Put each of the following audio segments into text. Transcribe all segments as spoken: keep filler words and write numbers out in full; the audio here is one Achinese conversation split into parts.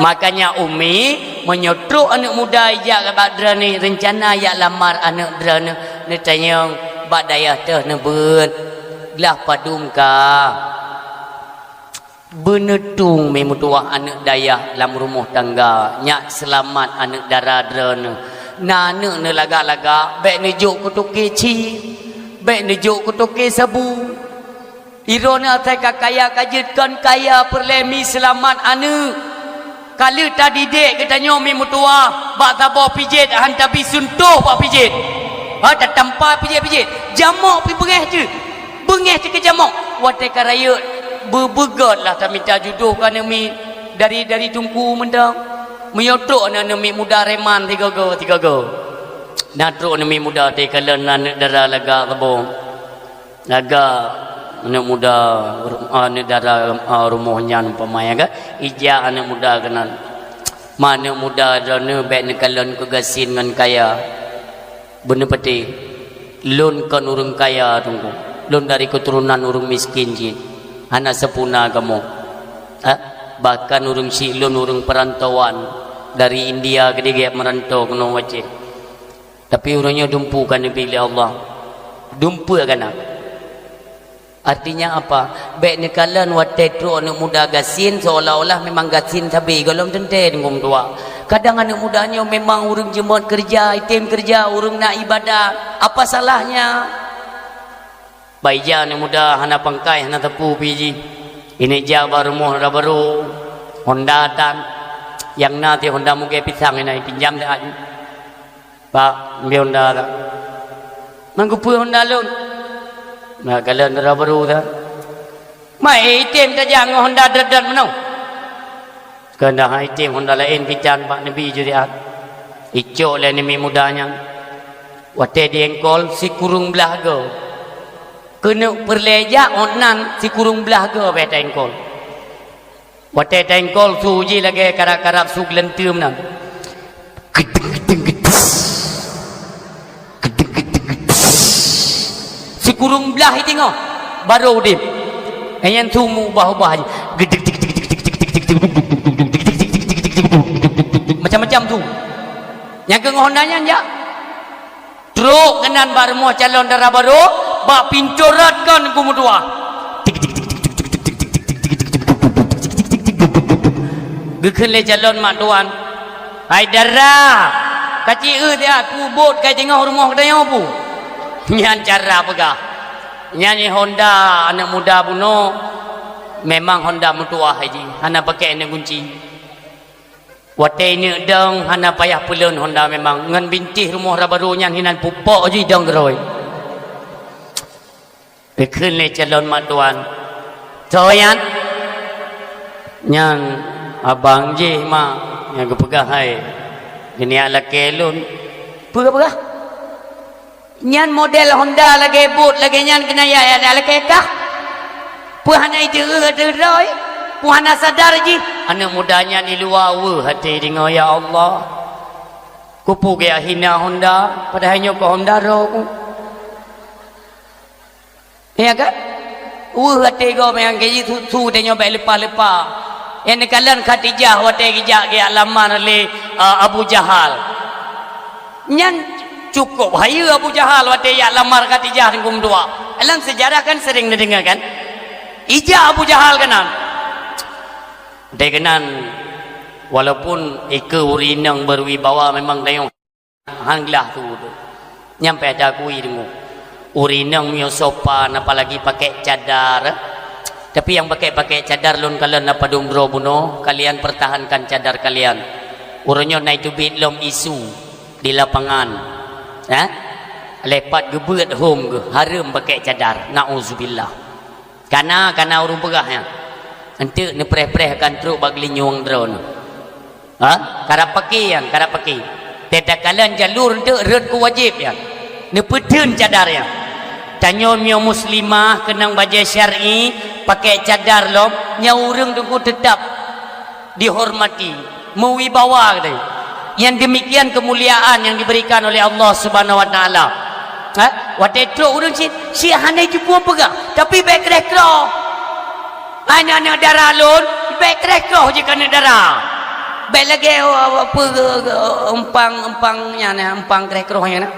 Makanya umi, meunyoe trok aneuk muda ijak bak droeneuh, reuncana jak lamar aneuk droeneuh, neutanyong bak dayah teuh neubeuet, glah padum ka. Beuneutung meutuwah aneuk dayah lam rumoh tangga, nyak seulamat aneuk dara droeneuh. Na aneuk neulagak-lagak, bék neujok keu toke chip, bék neujok keu toke sabu. Droeneuh asai ka kaya ka jeuet kon kaya peureulée mi seulamat aneuk. Ka lheueh tadidek geutanyoe meutuwah bak saboh pijet han tabi suntoh bak pijet. Ha, tatampa pijet-pijet. Jamok pi beungéh teuh. Beungéh teuh keu jamok. Watée ka rayeuk beu-, beugét lah tamita judoh keu aneuk miet dari, dari teungku mantong. Meunyoe trok aneuk miet muda reman sigoe-goe, sigoe-goe. Na trok aneuk miet muda teuh kalon aneuk dara lagak saboh. Lagak aneuk muda, aneuk dara, rumoh nyan umpama nyan kan, ijak aneuk muda keunan. Ma aneuk muda droeneuh bék neukalon keu gasien ngon kaya. Beuneupatéh, lôn kon ureuëng kaya, Teungku. Lôn dari keuturonan ureuëng miskin cit. Hana seupuna kamoe. Ha? Bahkan ureuëng syiek lôn ureuëng peurantauan dari India keudeh gét meurantau keunoe u Aceh. Tapi uroe nyoe dumpeue ka neubi lé Allah. Dumpeue ka na. Artinya apa? Bék neukalon watée trok aneuk muda gasien seolah-olah memang gasien sabe gohlom teuntée deungon dua. Kadang aneuk muda nyoe memang ureuëng jeuet keureuja, item keureuja, ureuëng na ibadat. Apa salahnya? Bak ija aneuk muda hana pangkai, hana teupeu pi jih. Ini jak bak rumoh dara barô, honda tan. Nyang na ti honda mugée pisang ina ipinjam siat. Pak, ambil honda tak? Mangkeupeue honda lôn? Nak kalon dara barô tak? Mai item tajak ngon honda drat-drat meunoe. Keuneuk hai item honda laén pitan bak neubi juriat. Icok lé aneuk miet muda nyan. Watée di engkol sikureueng blah goe. Keuneuk peureulée jak ot nan sikureueng blah goe beh ta engkol. Watée ta engkol su jih lagée karab-karab su geuleunteue meunan. Geudeng, geudeng, geudeng. Geudeng, geudeng, geudeng. Sikureueng blah i teungoh, barô udeb. Nyan su meuubah-ubah jih. Geudeng, geudeng, geudeng. Macam-macam su. Nyang keu ngon honda nyan jak. Trok keunan bak rumoh calon dara barô, bak pintoe rot kon geumeudua. Geukheun lé calon mak tuan, "Hai dara, ka ci eu siat, peue bot ka teungoh rumoh geutanyoe peue?" Nyan cara peugah. Nyan honda aneuk muda bunoe, memang honda meutuah jih, hana pakèk aneuk gunci. Watèe ineuk dong hana payah peulon honda memang, ngon bintéh rumoh dara barô nyan hinan pupok jih dong keudroe. Geukheun lé calon mak tuan, "Soe nyan?" "Nyan abang jih, mak, nyang geupeugah hai geuniyak lakèe lôn." "Peue geupeugah?" "Nyan model honda lagèe bot lagèe nyan keuneuk jak, jak lakèe kah? Peue hana ideuh ateueh droe? Peue hana sadar jih?" Aneuk muda nyan i luwa weueh até deungö, "Ya Allah, keupeue geujak hina honda, padahai nyoe keu honda droe ku." Ya kan? Weueh até gob nyang keu jisu-su tanyoe bèk leupah-leupah. Nyang neukalon Khadijah watèe geujak geujak lamar lé, eh, Abu Jahal. Nyan cukôp hayeue Abu Jahal watèe jak lamar Khadijah teungku meutuah. Lam seujarah kan sering neudeungö kan? Ijak Abu Jahal keunan. Deh keunan, walaupun ikeue ureueng inong berwibawa memang dayong. Han glah tu, tu. Nyang payah takui deungoe. Ureueng inong meunyoe sopan, apalagi pakai cadar. Tapi nyang pakai-pakai cadar lôn kalon na padum droe bunoe, kalian pertahankan cadar kalian. Uroe nyoe na iteubiet lom isu di lapangan. Eh? Lepat geubeuet hom geuh, hareuem pakai cadar. Nauzubillah. Kana, kana ureueng peugah nyan. Enteuk neupreh-preh akan trok bak geulinyueng droeneuh. Ha? Karab paké nyan, karab paké. Teuh takalon jalur enteuk rhot keu wajéb nyan. Neupeutheun cadar nyan. Tanyoe meunyoe muslimah keunong bajèe syar'i, pakai cadar lom, nyan ureueng teungku teutap dihormati, meuwibawa geutanyoe. Nyang demikian kemuliaan yang diberikan oleh Allah Subhanahu wa Taala. Ha? Watèe trok ureueng cit, cit hana jipeupeugah, tapi bèk kreh-kroh. Hai aneuk dara lôn, bèk kreh-kroh jih keu aneuk dara. Bèk lagèe, oh, apa, eh, eh, empang, empang nyan, eh, empang kreh-kroh nyan, eh.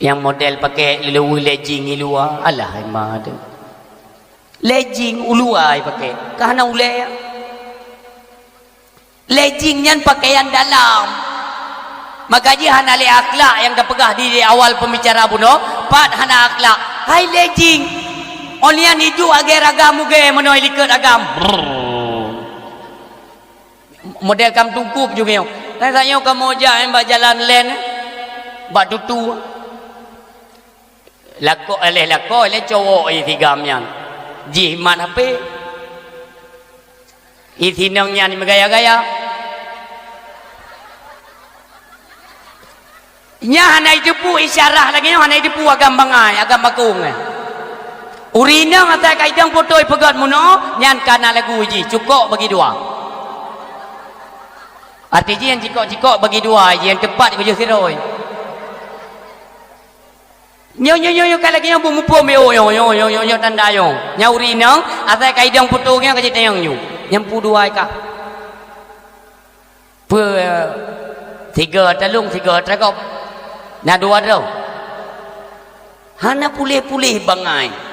Nyang model pakai lewi legging i luwa, alah, emang ada. Legging u luwa i pakai, ka hana ulèe. Legging nyan pakaian dalam. Maka jih hana lé akhlak nyang tapeugah di, di awal pembicara bunoe, pat hana akhlak. Hai legging. Ôn nyan iduek agam ragam ugèe meunoe i likot agam. Brrr. Model kam tungkup ju ngieng. Nah, tanyoe kamoe jak bak jalan len, bak tutu. Lakoe, eh, leh lakoe, leh cowok i tigam nyan. Jih mat H P. I sinong nyan meugaya-gaya. Nyan hana jiteupeue isyarah lagèe nyoe, hana jiteupeue agam bangai, agam bakong, eh. Ureueng inong asai ka idong poto ipeugöt meunoe, nyan ka na lagu jih, cukok bagi dua. Arti jih nyan cikok-cikok bagi dua, jih nyan teupat keujeuh sidroe. Nyoe, nyoe, nyoe, nyoe, ka lagèe nyoe, beumeupom, nyoe, nyoe, tanda nyoe. Nyan ureueng inong, asai ka idong poto nyoe ka jitanyong nyoe. Nyan pu dua i kah. Peue, eh, tiga talong, tiga teuragop. Na dua droe. Hana puléh-puléh bangai.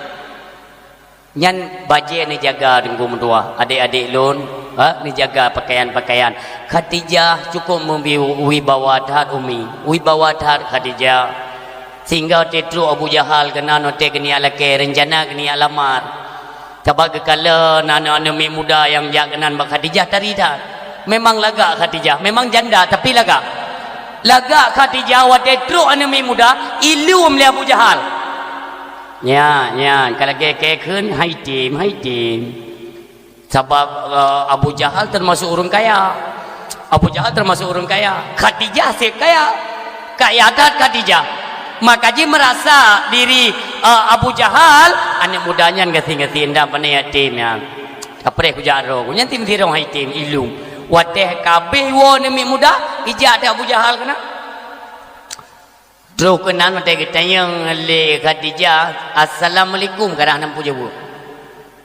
Nyan bajèe neujaga teungku meutuah, adék-adék lôn, ha, neujaga pakaian-pakaian. Khadijah cukup meubi-, wibawa that, Umi. Wibawa that Khadijah. Sehingga watèe trok Abu Jahal keunan, watèe geuniyak lakèe, reuncana geuniyak lamar. Sabab geukalon aneuk-aneuk miet muda nyang jak keunan bak Khadijah tari that. Memang lagak Khadijah, memang janda tapi lagak. Lagak Khadijah watèe trok aneuk miet muda, ileuem lé Abu Jahal. Nyan, nyan, ka lagèe kheun, hai tem, hai tem. Sabab, eh, Abu Jahal teumasuk ureueng kaya. Abu Jahal teumasuk ureueng kaya. Khadijah sép kaya. Kaya that Khadijah. Maka jih meurasa diri, eh, Abu Jahal, aneuk muda nyan gasien-gasien, ndak pane yatim nyan. Kapreh kujak droe, nyan tim sirong hai tem, ileuem. Watèe ka abéh woe aneuk miet muda, ijak teuh Abu Jahal keunan. Trok keunan watèe geutanyong lé Khadijah, "Assalamualaikum," karah hana peue jaweueb.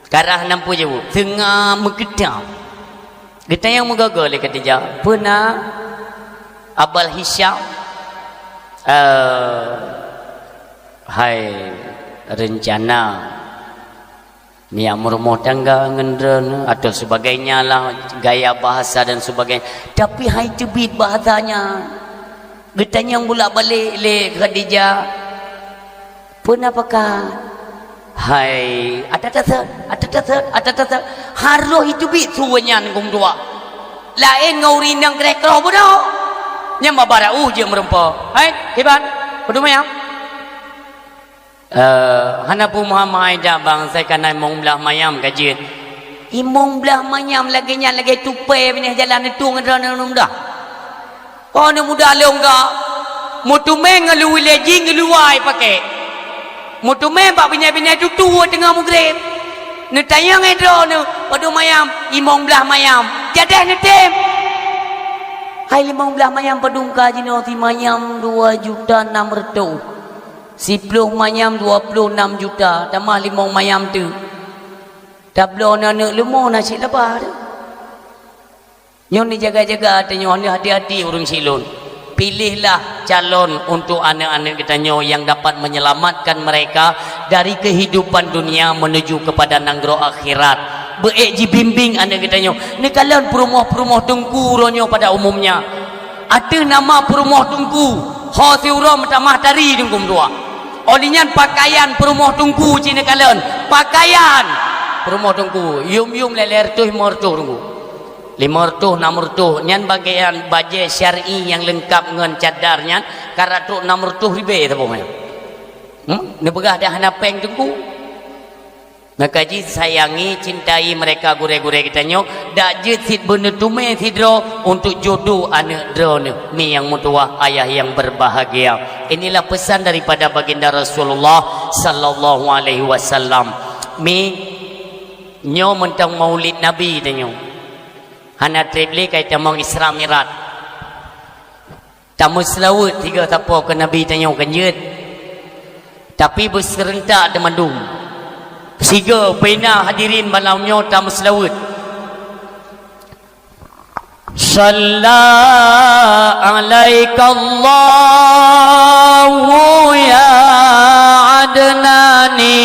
Karah hana peue jaweueb. Teungoh meukeudam. Geutanyong meugaga lé Khadijah, "Peue na, Abal Hisyam?" "Eh, hai, reuncana Nyan meurumoh tangga ngon droeneuh atau sebagainya lah, gaya bahasa dan sebagainya. Tapi hai teubiet bahasa nyan. Geutanyong bulak-balik lé Khadijah, "Peue na pakat?" "Hai, ata-ata sot, ata-ata sot, ata-ata sot." Harôh iteubiet su nyan geuh dua. Laén ngon ureueng inong kreh-kroh bunoe. Nyan babah raôh jeuet meureumpok. "Hai, kiban, padum ayam?" Eh, hana peue meuhai-meuhai jak bang, asai ka na limong blaih mayam ka jeuet. Limong blaih mayam lagèe nyan, lagèe tupai binéh jalan neutueng droeneuh aneuk muda. Oh, aneuk muda lôn ka. Meuteumé ngon luwi lé jih ngon luwa i paké. Meuteumé bak binéh-binéh tutu teungoh meugreb. Neutanyong lé droeneuh, padum mayam, limong blaih mayam. Jadeh neutem. Hai limong blaih mayam padum ka jinoe, simayam dua juta enam reutôh. Siploh mayam dua ploh nam juta, tamah limong mayam teuk. Tabloe aneuk leumo na cit laba teuh. Nyoe neujaga-jaga, tanyoe hana hati-hati ureueng syiek lôn. Pilihlah calon untuk aneuk-aneuk geutanyoe yang dapat menyelamatkan mereka dari kehidupan dunia menuju kepada nanggroe akhirat. Beu ék jibimbing aneuk geutanyoe. Neukalon peurumoh-peurumoh teungku uroe nyoe pada umumnya. Ateueh nama peurumoh teungku, ho siuroe meutamah tari teungku meutuah. Óh lheueh nyan pakaian peurumoh teungku cit neukalon. Pakaian peurumoh teungku, yum-yum lhèe-lhèe reutôh, limong reutôh teungku. Limong reutôh, nam reutôh, nyan bagian bajèe syar'i nyang leungkap ngon cadar nyan, ka rot trok nam reutôh ribèe saboh nyan. Hmm? Neupeugah dak hana péng teungku. Maka jisayangi, cintai mereka gurèe-gurèe geutanyoe, dak jeuet cit beuneuteumé sidroe untuk jodoh aneuk droeneuh. Mi nyang meutuwah, ayah yang berbahagia. Inilah pesan daripada Baginda Rasulullah sallallahu alaihi wasallam. Mi nyoe mantong Maulid Nabi tanyoe. Hana trép lé kai tamong Isra Mi'raj. Tameuseulaweuet sigoe sapo keu Nabi tanyoe kan jeuet. Tapi beuseurentak teumandum. Sigoe bina hadirin malam nyoe tameuseulaweuet. Shalla alaikallahu ya Adnani.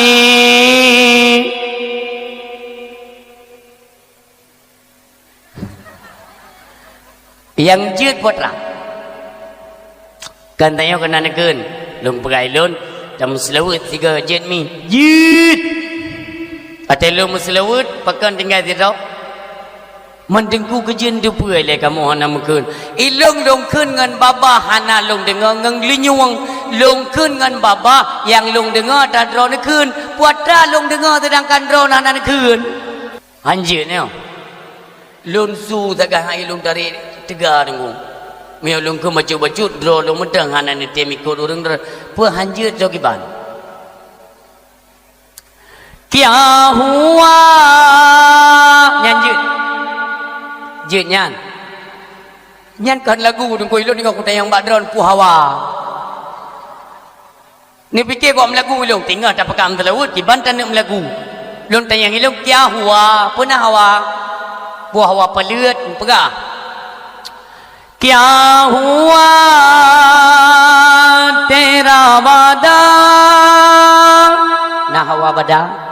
Nyang jeuet putra. Kan tanyoe keunan neukheun, lôn peugah lôn, tameuseulaweuet sigoe jeuet mi. Jeuet! Watèe lôn meuseulaweuet, pakon tinggai sidroe? Meuteungku keujeuen teupeue lé kamoe hana meukheun. Ilôn lôn kheun ngon babah hana lôn deungoe ngon geulinyueng. Lôn kheun ngon babah nyang lôn deungoe atra droeneuh kheun. Putra lôn deungoe seudangkan droeneuh hana neukheun. Hanjeuet nyoe. Lôn su sagai hai lôn tarek teuga deungoe. Meunyoe lôn kheun bacut-bacut, droe lôn mantong hana neutem ikot ureueng droe. Peue hanjeuet soe kiban? Kya hua? Nyan jeuet. Jeuet nyan. Nyan kon lagu deungku ilôn nyoe kutanyong bak droeneuh peue hawa. Neupike kok meulagu ilôn, teungoh tapeugah meuseulaweuet, kiban taneuk meulagu. Lôn tanyong ilôn, kya hua? Peue na hawa? Peue hawa paleuet? Peugah. Kya hua tera bada? Na hawa bada?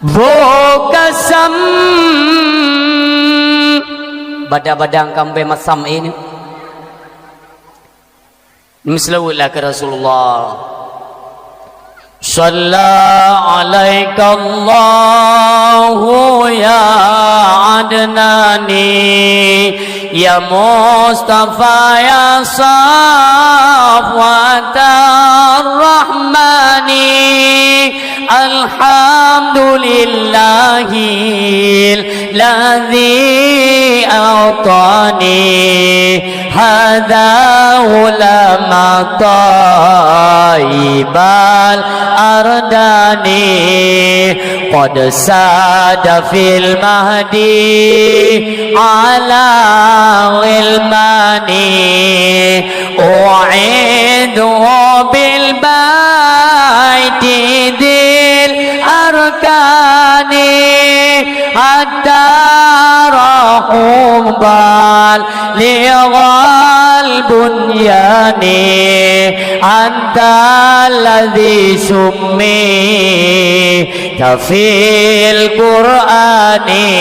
Wo kasam bada-bada kambeng masam ini. Meuseulaweuet lah keu Rasulullah. Shalla alaikallahu ya Adnani, ya Mustafa, ya Safwatar Rahmani. Alhamdulillahil ladzi a'tani hadza ghulaman thayyibal ardani, qad sada fil mahdi 'ala ghilmani. U'idhu bil baiti dzil arkani, hatta rahu balighal bunyani, antal ladzi summita fil Qur'ani.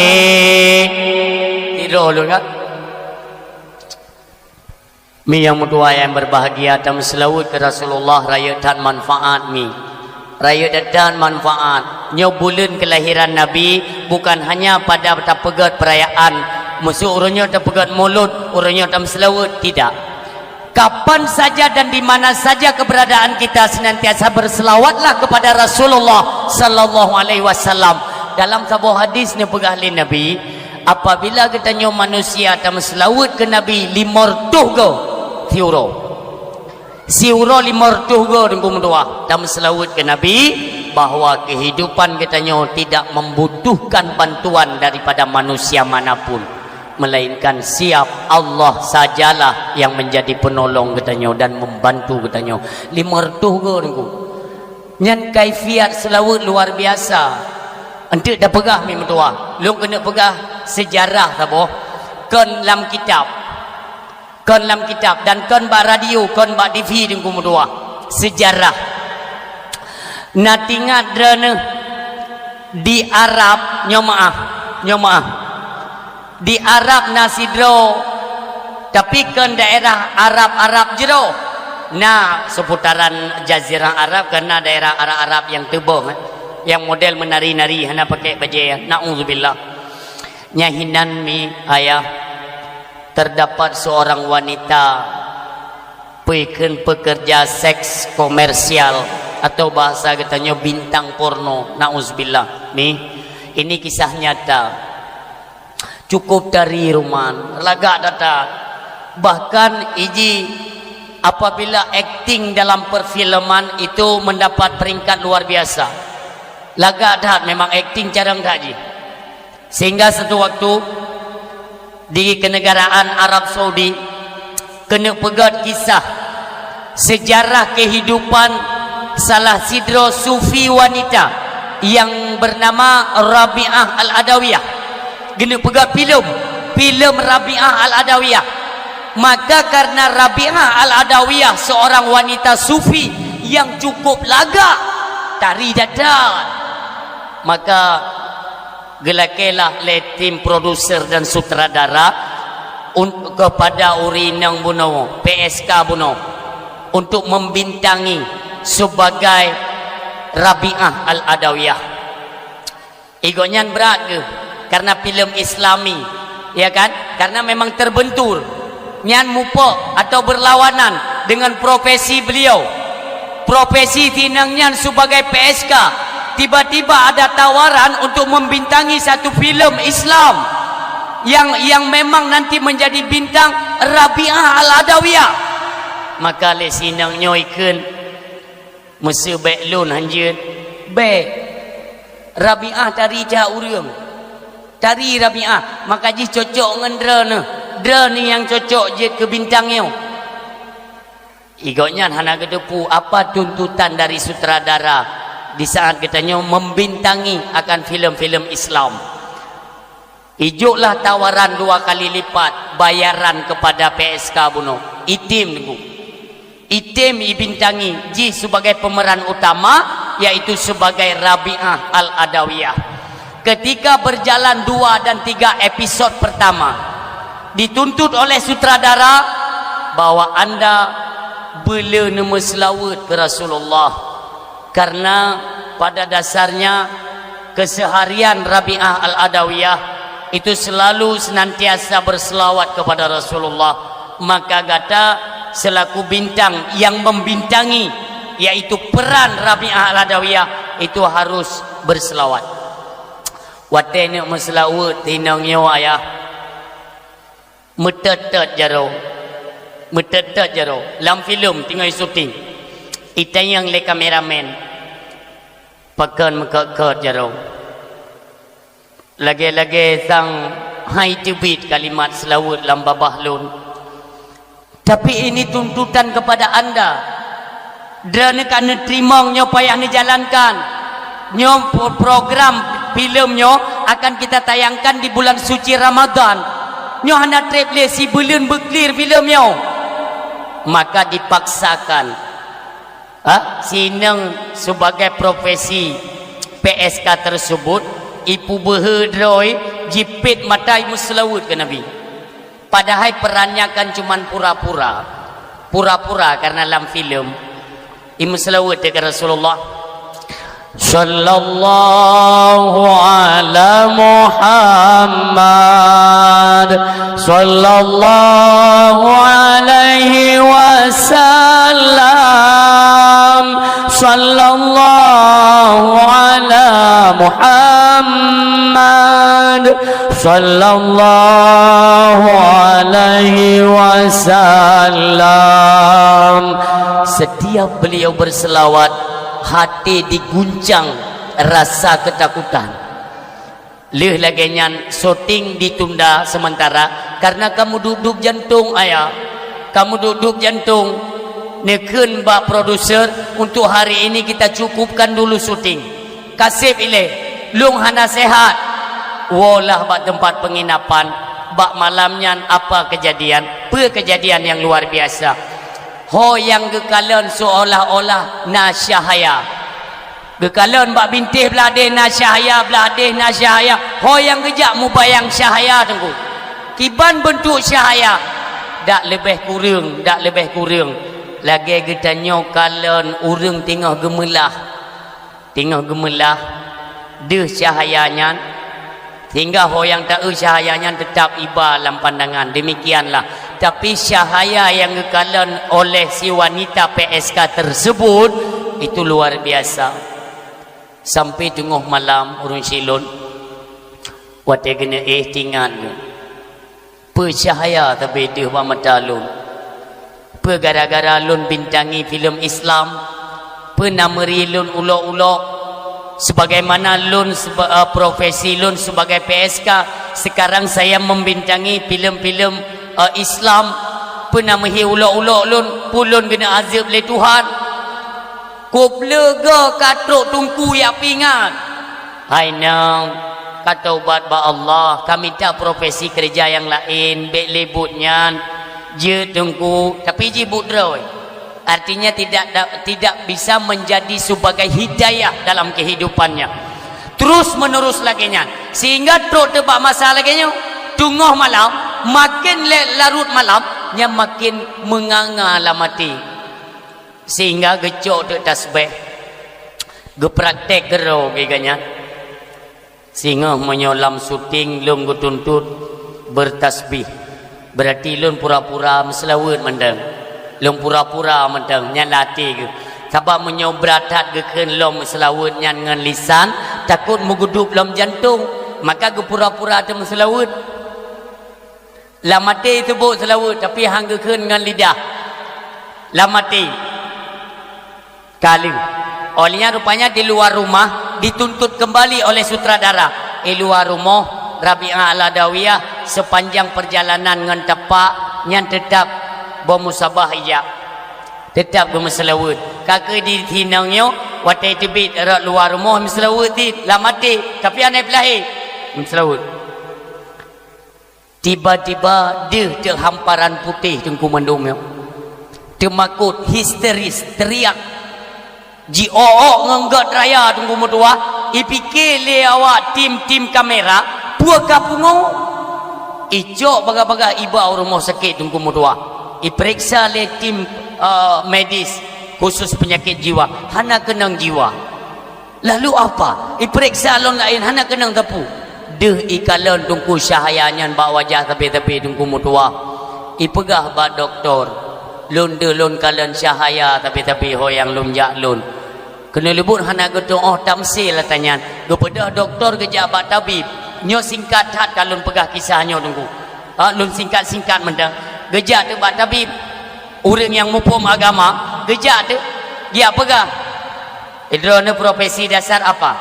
Tidur dulu, kan? Mi nyang meutuah nyang berbahagia, tameuseulaweuet keu Rasulullah, rayeuk that manfaat mi. Rayeuk that manfaat. Nyoe buleuen keulahiran Nabi, bukan hanya pada tapeugét peurayaan, meuseu uroe nyoe tapeugét mulod, uroe nyoe tameuseulaweuet, tidak. Kapan saja dan di mana saja keberadaan kita, senantiasa berselawatlah kepada Rasulullah sallallahu alaihi wasallam. Dalam saboh hadis neupeugah lé Nabi, apabila geutanyoe manusia tameuseulaweuet keu Nabi limong reutôh goe siuroe. Siuroe limong reutôh goe, Teungku meutuah, tameuseulaweuet keu Nabi, bahwa kehidupan geutanyoe tidak membutuhkan bantuan daripada manusia manapun, melainkan siap Allah sajalah yang menjadi penolong geutanyoe dan membantu geutanyoe. Limong reutôh goe, Teungku. Nyan kaifiat seulaweuet luar biasa. Eunteuk tapeugah mi meutuah, lôn keuneuk peugah seujarah saboh, kon lam kitab. Kon lam kitab dan kon bak radio, kon bak T V, Teungku meutuah. Seujarah. Na teuingat droeneuh di Arab, nyoe meu'ah, nyoe meu'ah. Di Arab na sidroe, tapi kon daerah Arab-Arab jroh. Na seputaran Jazirah Arab, kon na daerah Arab-Arab nyang teuboh, eh. Nyang model meunari-nari, hana pakai bajée, eh. Na'udzubillah. Nyan hinan mi ayah, terdapat seorang wanita, peue kheun, pekerja seks komersial atau bahasa geutanyoe bintang porno. Na'udzubillah. Mi, ini kisah nyata. Cukup tari ruman, lagak that-that. Bahkan iji apabila akting dalam perfilman itu mendapat peringkat luar biasa. Lagak that, memang akting carông that jih. Sehingga satu waktu di kenegaraan Arab Saudi, keuneuk peugét kisah sejarah kehidupan salah sidroe sufi wanita yang bernama Rabi'ah Al-Adawiyah. Keuneuk peugét filem, Filem Rabi'ah Al-Adawiyah. Maka karena Rabi'ah Al-Adawiyah seorang wanita sufi yang cukup lagak, tari datar. Maka geulakèe lah lé tim produser dan sutradara un-, kepada ureueng inong bunoe, P S K bunoe, untuk membintangi sebagai Rabi'ah Al-Adawiyah. Igo nyan brat geuh, karena filem Islami, ya kan? Karena memang terbentur. Nyan mupok atau berlawanan dengan profesi beliau. Profesi tinang nyan sebagai P S K, tiba-tiba ada tawaran untuk membintangi satu filem Islam yang, yang memang nanti menjadi bintang Rabi'ah Al-Adawiyah. Maka lé sinang nyoe ikheun, "Meuseu bèk lôn hanjeuet?" "Bèk. Rabi'ah tari jak ureueng. Tari Rabi'ah, maka jih cocok ngon droeneuh. Droeneuh nyang cocok jeuet keu bintang nyoe." Igo nyan hana geuteupeue apa tuntutan dari sutradara di saat geutanyoe membintangi akan filem-filem Islam. Ijoklah tawaran dua kali lipat bayaran kepada P S K bunoe. Item teungku. Item ibintangi jih sebagai pemeran utama, yaitu sebagai Rabi'ah Al-Adawiyah. Ketika berjalan dua dan tiga episod pertama, dituntut oleh sutradara bahwa anda beu le neumeuseulaweuet keu Rasulullah. Karena pada dasarnya keseharian Rabi'ah Al-Adawiyah itu selalu senantiasa berselawat kepada Rasulullah. Maka gata selaku bintang yang membintangi, yaitu peran Rabi'ah Al-Adawiyah, itu harus berselawat. Watèe neuk meuseulaweuet tinong nyoe ayah, meutot-tot jaroe. Meutot-tot jaroe. Lam filem teungoh syuting. Itanyong lé kameramen. Pakon meutot-tot jaroe. Lagèe-lagèe sang hai teubiet kalimat seulaweuet lam babah lôn. Tapi ini tuntutan kepada anda. Droeneuh ka neuteurimong nyoe payah neujalankan. Nyoe pro-, program filem nyoe akan kita tayangkan di bulan suci Ramadan. Nyoe hana trép lé sibuleuen beuklir filem nyoe. Maka dipaksakan. Ha? Sinong sebagai profesi P S K tersebut, ipeubeuhe droe jipet mata imeuseulaweuet keu Nabi. Padahai perannya kan cuman pura-pura. Pura-pura karena lam filem. Imeuseulaweuet keu Rasulullah. Sallallahu ala Muhammad. Sallallahu alaihi wasallam. Sallallahu ala Muhammad. Sallallahu alaihi wasallam. Setiap beliau berselawat, hati diguncang rasa ketakutan. Lheueh lagèe nyan, syuting ditunda sementara karena ka meudup-dup jantong, ayah. Ka meudup-dup jantong. Neukheun bak produser, "Untuk hari ini kita cukupkan dulu syuting." Ka sép ilèe, lôn hana sehat. Woe lah bak teumpat penginapan. Bak malam nyan apa keujadian? Peue keujadian nyang luar biasa? Ho nyang geukalon seolah-olah na cahaya. Geukalon bak bintéh blah deh na cahaya, blah deh na cahaya. Ho nyang geujak mubayang cahaya teungku. Kiban beuntuk cahaya? Dak leubeh kureueng, dak leubeh kureueng lagèe geutanyoe kalon ureueng teungoh geumeulaih. Teungoh geumeulaih deuh cahaya nyan, sehingga ho nyang taeu cahaya nyan teutap iba lam pandangan. Demikianlah. Tapi cahaya nyang geukalon oleh si wanita P S K tersebut itu luar biasa. Sampai teungoh malam ureueng syik lôn, watèe geuneuk éh, teuingat geuh. Peue cahaya tabé deuh bak mata lôn? Peue gara-gara lôn bintangi filem Islam? Peue na meuri lôn ulok-ulok? Sebagaimana lôn seba-, eh, profesi lôn sebagai P S K, sekarang saya membintangi filem-filem, eh, Islam. Peue na meuhi ulok-ulok lôn? Peue lôn geuneuk azeueb lé Tuhan? Kôb leuga ka trok teungku jak pingan. Hai nang, Ka taubat bak Allah, ka mita profesi keureuja nyang laén, bék lé buet nyan. Jeuet Teungku, tapi jih buet droe. Artinya tidak da-, tidak bisa menjadi sebagai hidayah dalam kehidupannya. Terus menerus lagée nyan. Sehingga trok teuk bak masa lagée nyoe, teungoh malam, makin le-, larot malam, nyan makin meunganga lam até. Sehingga geucok teuk tasbih, geupraktek keudroe geuh nyan. Singoh meunyoe lam syuting lôn geutuntot beutasbih, berarti lôn pura-pura meuseulaweuet mantong. Lôn pura-pura mantong, nyan lam até geuh. Sabab meunyoe brat that geukheun lom meuseulaweuet nyan ngon lisan, takot meugeudub lom jantong, maka geupura-pura teumeuseulaweuet. Lam até teuseubut seulaweuet, tapi han geukheun ngon lidah. Lam até. Ka lheueh. Óh lheueh nyan rupanya di luar rumah dituntut kembali oleh sutradara. Di luar rumoh Rabi'ah Al-Adawiyah, sepanjang perjalanan ngon tapak nyan teutab beumusabah ijak. Teutab geumeuseulaweuet. Ka keuh di inong nyoe, watée teubiet rot luwa rumoh meuseulaweuet cit lam até, tapi hana peulahé. Meuseulaweuet. Tiba-tiba deuh teuk hamparan putéh Teungku mandum nyoe. Teumakot, histeris, teriak. Jiôk-ôk ngon gét raya Teungku meutuwah, ipike lé awak tim-tim kamera, peue ka pungo. Icok bagah-bagah iba u rumoh sakét Teungku meutuwah. Ipeuriksa lé tim, eh, medis khusus penyakit jiwa, hana keunong jiwa. Lalu apa? Ipeuriksa lôn laén hana keunong teupeu. Deuh ikalon Teungku cahya nyan bak wajah sabe-sabe Teungku meutuwah. Ipeugah bak dokto, "Lôn deuh lôn kalon cahya sabe-sabe ho nyang lôn jak lôn." Keuneuleubuet hana geutu'oh tamsil ata nyan. Geupeugah dokto geujak bak tabib. Nyoe singkat that ka lôn peugah kisah nyoe Teungku. Ha, lôn singkat-singkat mantong. Geujak teuk bak tabib. Ureuëng nyang muphom agama, geujak teuk. Geujak peugah, "Droeneuh profesi dasar apa?"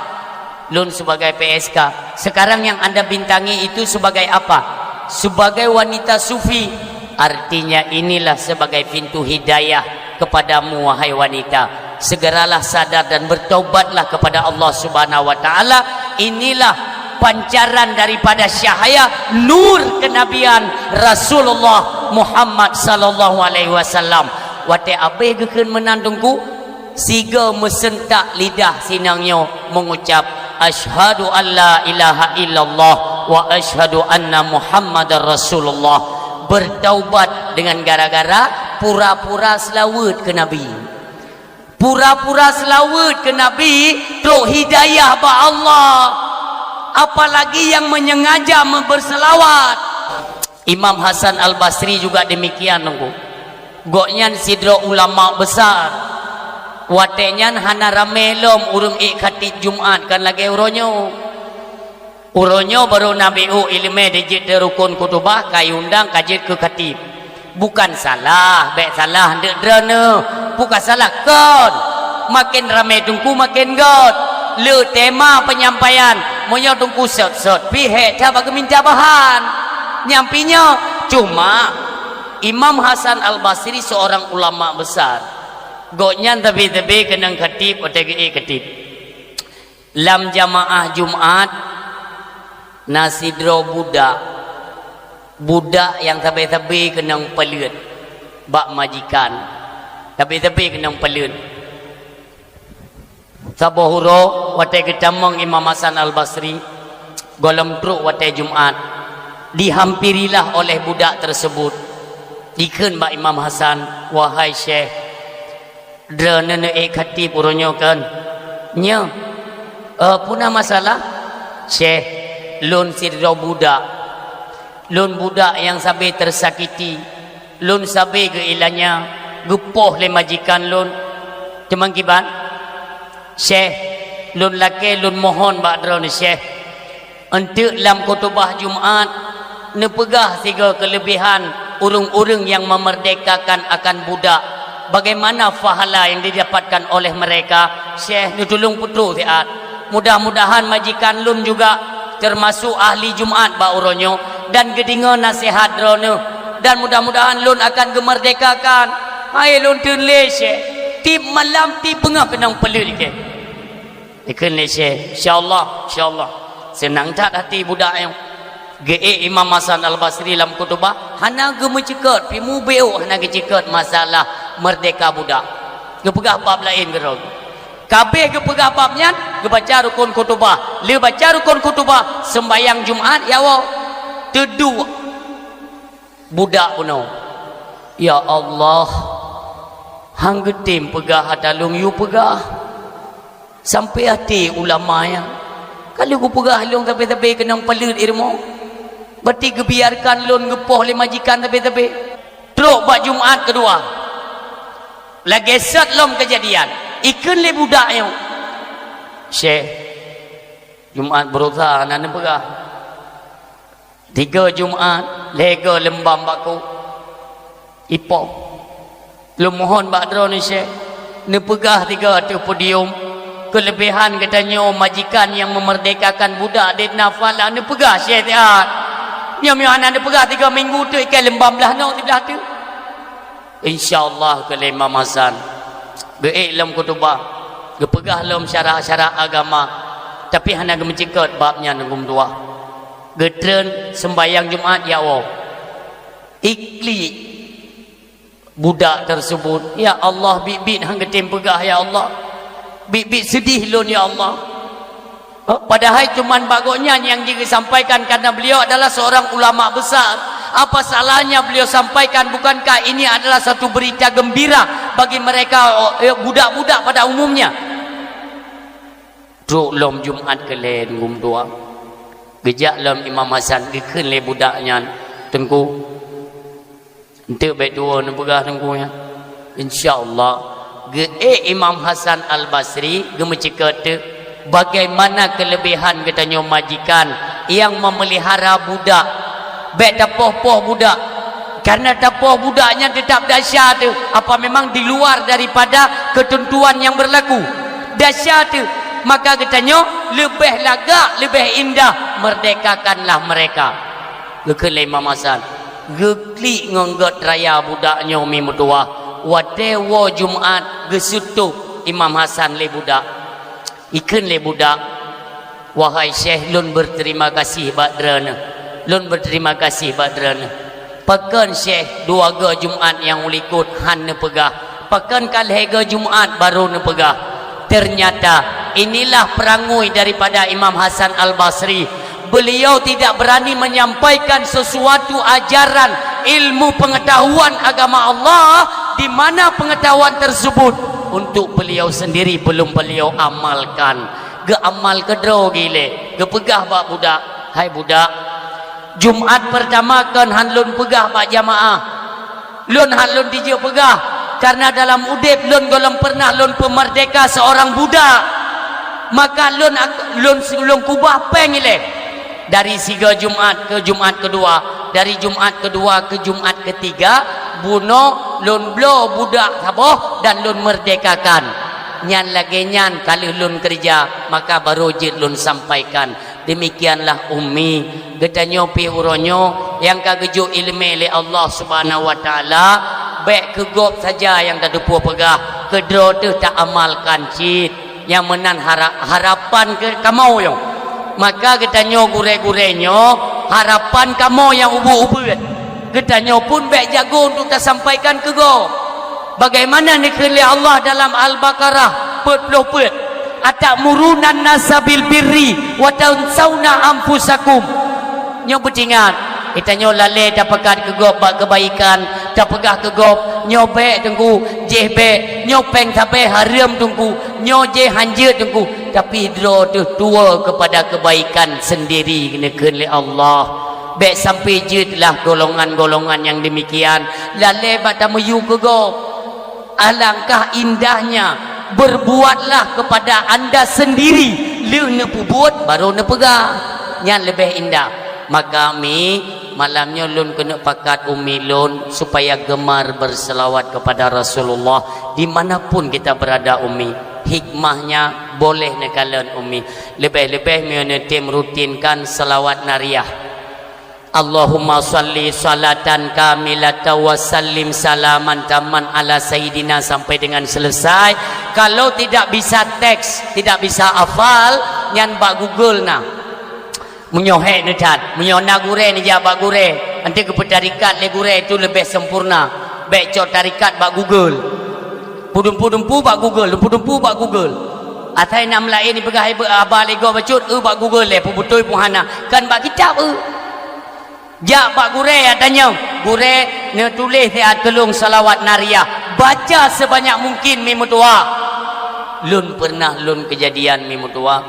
"Lôn sebagai P S K." "Sekarang yang Anda bintangi itu sebagai apa?" "Sebagai wanita sufi." "Artinya inilah sebagai pintu hidayah kepadamu, wahai wanita. Segeralah sadar dan bertaubatlah kepada Allah Subhanahu wa Ta'ala. Inilah pancaran daripada cahaya nur kenabian Rasulullah Muhammad sallallahu alaihi wasallam." Watée abéh geukheun meunan Teungku, sigoe meuseuntak lidah sinang nyoe meungucap, "Asyhadu an la ilaha illallah wa asyhadu anna Muhammadar Rasulullah." Bertaubat dengan gara-gara pura-pura seulaweuet keu Nabi. Pura-pura seulaweuet keu Nabi trok hidayah bak Allah. Apalagi yang menyengaja berselawat. Imam Hasan Al-Basri juga demikian, Teungku. Gobnyan sidroe ulama besar. Watée nyan hana ramé lom ureuëng ék khatib Jumat, kon lagée uroe nyoe. Uroe nyoe barô na B O iéleumé dijeuet di rukon khutubah, ka iundang ka jeuet keu khatib. Bukan salah, bék salah, deuk droeneuh. Bukan salah, kon. Makin ramé Teungku, makin gét. Le tema penyampaian, meunyoe Teungku sot-sot pih hék that bak geuminta bahan. Nyang pih nyoe, cuma Imam Hasan Al-Basri seorang ulama besar. Gobnyan tabi-tabi keunong khatib, watée geuék khatib. Lam jamaah Jumat, na sidroe budak. Budak nyang sabe-sabe keunong paleuet bak majikan. Sabe-sabe keunong paleuet. Saboh uroe watée geutamong Imam Hasan Al-Basri, gohlom trok watée Jumat, dihampirilah oleh budak tersebut. Dikheun bak Imam Hasan, "Wahai Syekh, droeneuh neuék khatib uroe nyoe kon?" "Nyoe." "Eh, peue na masalah?" "Syekh, lôn sidroe budak. Lôn budak nyang sabe teusakiti. Lôn sabe geuilanya, geupoh lé majikan lôn. Teuma kiban, Syekh, lôn lakée lôn mohon bak droeneuh, Syekh. Eunteuk lam khutubah Jumat, neupeugah sigoe keuleubehan ureuëng-ureuëng nyang meumerdekakan akan budak, bagaimana pahala nyang didapatkan oleh mereka, Syekh, neutulông peutrok siat. Mudah-mudahan majikan lôn juga teumasok ahli Jumat bak uroe nyoe dan geudeungoe naseuhat droeneuh, dan mudah-mudahan lôn akan geumeurdekakan." "Hai lôn teun lé, Syekh, tieb malam tieb beungoh keunong paleuet ikée." Dikheun lé Syekh, "Insya Allah, insya Allah." Seunang that hati budak nyoe. Geuék Imam Hasan Al-Basri lam khutubah, hana geumeuceukeut, pih mubeuk hana geuceukeut masalah meurdeka budak. Geupeugah bab laén keudroe. Ka abéh geupeugah bab nyan, geubaca rukon khutubah. Lheueh baca rukon khutubah, seumbahyang Jumat, ya Allah. Teuduek budak bunoe. Ya Allah, han geutem peugah ata lôn yue peugah. Sampai até ulama nyan, ka lheueh geupeugah lôn sabe-sabe keunong paleuet ilmu. Berarti geubiarkan lôn geupoh lé majikan sabe-sabe. Trok bak Jumat keudua. Lagée sot lom keujadian. Ikheun lé budak nyoe, "Syekh, Jumat beurasa hana neupeugah. Tiga Jumat, lhée go leumbam bak ku. Ipoh. Lôn mohon bak droeneuh, Syekh, neupeugah tiga ateueh podium, keuleubehan geutanyoe majikan nyang meumerdekakan budak di Nafala, neupeugah, Syekh, siat. Nyoe meunyoe hana neupeugah tiga minggu teuk, ikai leumbam blaih noe siblaih teuk." Insya Allah, kheun lé Imam Hasan. Geuék lom khutubah, geupeugah lom syarah-syarah agama, tapi hana geumeuceukeut bab nyan geumeudua. Geutreun seumbahyang Jumat, ya Allah. Iklik budak tersebut, "Ya Allah, biet-biet han geutem peugah, ya Allah. Biet-biet seudeh lôn, ya Allah." Padahai cuman bak gobnyan nyang jigeusampaikan, karena beliau adalah seorang ulama besar. Apa salahnya beliau sampaikan? Bukankah ini adalah satu berita gembira bagi mereka, eh, budak-budak pada umumnya? Trok lom Jumat keu lhée geumeudua. Geujak lom Imam Hasan, geukheun lé budak nyan, "Teungku, eunteuk bék tuwoe neupeugah Teungku nyan." Insya Allah, geuék Imam Hasan Al-Basri geumeuceukeut teuk bagaimana keuleubehan geutanyoe majikan nyang memelihara budak. Bék tapoh-poh budak. Karena tapoh budak nyan teutab desya teuh, apa memang di luar daripada keuteuntuan nyang beurlaku. Desya teuh, maka geutanyoe leubeh lagak, leubeh indah, merdekakanlah mereka. Geukheun lé Imam Hasan, geuklik ngon gét raya budak nyoe mi meutuwah. Watée woe Jumat, geuseutôb Imam Hasan lé budak. Ikheun lé budak, "Wahai Syekh, lôn beuterima gaséh bak droeneuh. Lôn beuterima gaséh bak droeneuh. Pakon Syekh dua goe Jumat nyang u likot han neupeugah? Pakon ka lhée goe Jumat barô neupeugah?" Ternyata, inilah peurangui daripada Imam Hasan Al-Basri. Beliau tidak berani menyampaikan sesuatu ajaran ilmu pengetahuan agama Allah di mana pengetahuan tersebut untuk beliau sendiri belum beliau amalkan. Geuamal keudroe geuilée, geupeugah bak budak, "Hai budak, Jumat peurtama kon han lôn peugah bak jamaah. Lôn han lôn dijeuet peugah, karena dalam udeb lôn gohlom pernah lôn peumerdeka seorang budak. Maka lôn ak-, lôn, lôn kubah péng ilée. Dari sigoe Jumat keu Jumat keudua, dari Jumat keudua keu Jumat keutiga, bunoe lôn bloe budak saboh dan lôn merdekakan. Nyan lagée nyan ka lheueh lôn keureuja, maka barô jeuet lôn sampaikan." Demikianlah ummi, geutanyoe pih uroe nyoe nyang ka geujok iéleumé lé Allah Subhanahu wa Taala, bék keu gob saja nyang tateupeue peugah, keudroe teuh taamalkan cit. Nyang meunan hara-, harapan keu kamoe nyoe. Maka geutanyoe gurée-gurée nyoe, harapan kamoe nyang ubeuet-ubeuet. Geutanyoe pun bék jago untuk tasampaikan keu gob. Bagaimana neukheun lé Allah dalam Al-Baqarah peuet ploh peuet, "Atamuruna nasa bil birri wa tansauna anfusakum." Nyoe beutingat, geutanyoe lalée tapakat keu gob bak keubaikan, tapeugah keu gob, "Nyoe bék Teungku, jéh bék, nyoe péng sabe hareuem Teungku, nyoe jéh hanjeuet Teungku." Tapi droe teuh tuwoe keupada keubaikan seundiri neukheun lé Allah. Bék sampai jeuet lah golongan-golongan nyang deumikian, lalée bak tameuyue keu gob. Alangkah indahnya, berbuatlah kepada anda sendiri, lheueh neupeubuet barô neupeugah. Nyan leubeh indah. Maka mi, malam nyoe lôn keuneuk pakat ummi lôn supaya gemar berselawat kepada Rasulullah di mana pun kita berada ummi. Hikmahnya boleh neukalon ummi. Leubeh-leubeh meunyoe neutem rutinkan selawat nariyah. Allahumma shalli shalatan kamilatan wa sallim salaman tamman ala sayyidina sampai dengan selesai. Kalau tidak bisa teks, tidak bisa hafal, nyan bak Google na. Meunyoe hék neuthat, meunyoe na gurée neujak bak gurée, anté geupeutarikat lé gurée, itu leubeh sempurna. Bék cok tarikat bak Google. Peudumpu-dumpu bak Google, dumpu-dumpu bak Google. Asai na meulaén ipeugah haba lé gob bacut, eu bak Google lé, peubeutôi pun hana. Kan bak kitab eu. Jak bak gurée, ya tanyong, "Gurée, neutuléh siat keu lôn salawat nariah, baca sebanyak mungkin mi meutuwah." Lôn pernah lôn keujadian mi meutuwah,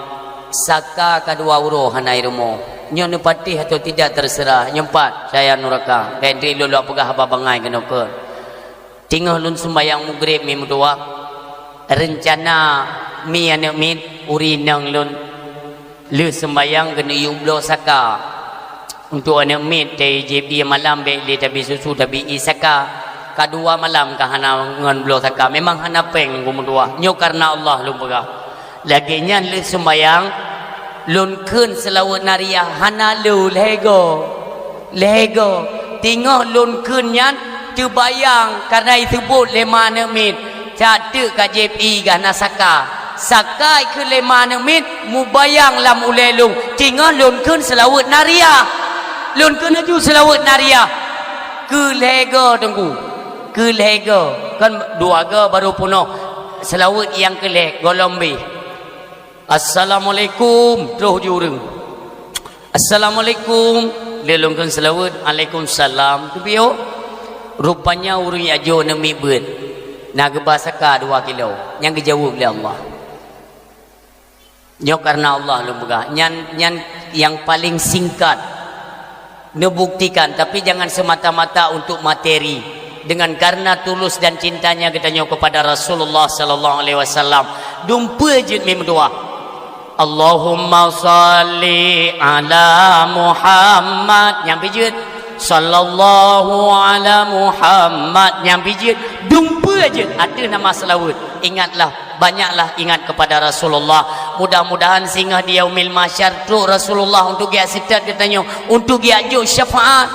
saka ka dua uroe hana i rumoh. Nyoe neupatéh atau tidak terserah, nyoe pat cahya nuraka. Bék dri lôn lok peugah haba bangai keunoe keuh. Teungoh lôn seumbahyang Maghrib mi meutuwah, reuncana mi aneuk miet uri inong lôn lheueh seumbahyang keuneuk yue bloe saka. Untuk aneuk miet, teuh jieb ie malam bék lé tabi susu, tabi ie saka. Ka dua malam ka hana ngon bloe saka, memang hana péng lôn meutuwah. Nyoe kareuna Allah lôn peugah. Lagée nyan lheueh seumbahyang, lôn kheun seulaweuet nariah hana lé lhée goe. Lhée goe. Teungoh lôn kheun nyan teubayang kareuna iseubot lé ma aneuk miet, that teuk ka jieb ie gah na saka. Saka ikheun lé ma aneuk miet mubayang lam ulée lôn, teungoh lôn kheun seulaweuet nariah. Lôn kheun laju seulaweuet nariah. Keu lhée goe teungku. Keu lhée goe. Kan dua goe barô peunoh. Seulaweuet nyang keu lhée gohlom beh. "Assalamualaikum," troh ju ureuëng. "Assalamualaikum," lé lôn kheun seulaweuet, "Alaikumsalam." Teubiôh, rupanya ureuëng jak jok aneuk miet beuet, na geuba saka dua kilo, nyang geujaweueb lé Allah. Nyoe kareuna Allah lôn peugah. Nyan, nyan nyang paleng singkat. Neubuktikan, tapi jangan semata-mata untuk materi. Dengan karena tulus dan cintanya geutanyoe kepada Rasulullah sallallahu alaihi wasallam, dumpeue jeuet mi meutuwah, "Allahumma shalli ala Muhammad," nyang pi jeuet, "Sallallahu ala Muhammad," nyang pi jeuet, dumpeue jeuet ateueh nama seulaweuet. Ingatlah, banyaklah ingat kepada Rasulullah. Mudah-mudahan singoh di Yaumil Mahsyar trok Rasulullah untuk geujak seutôt geutanyoe, untuk geujak jok syafaat.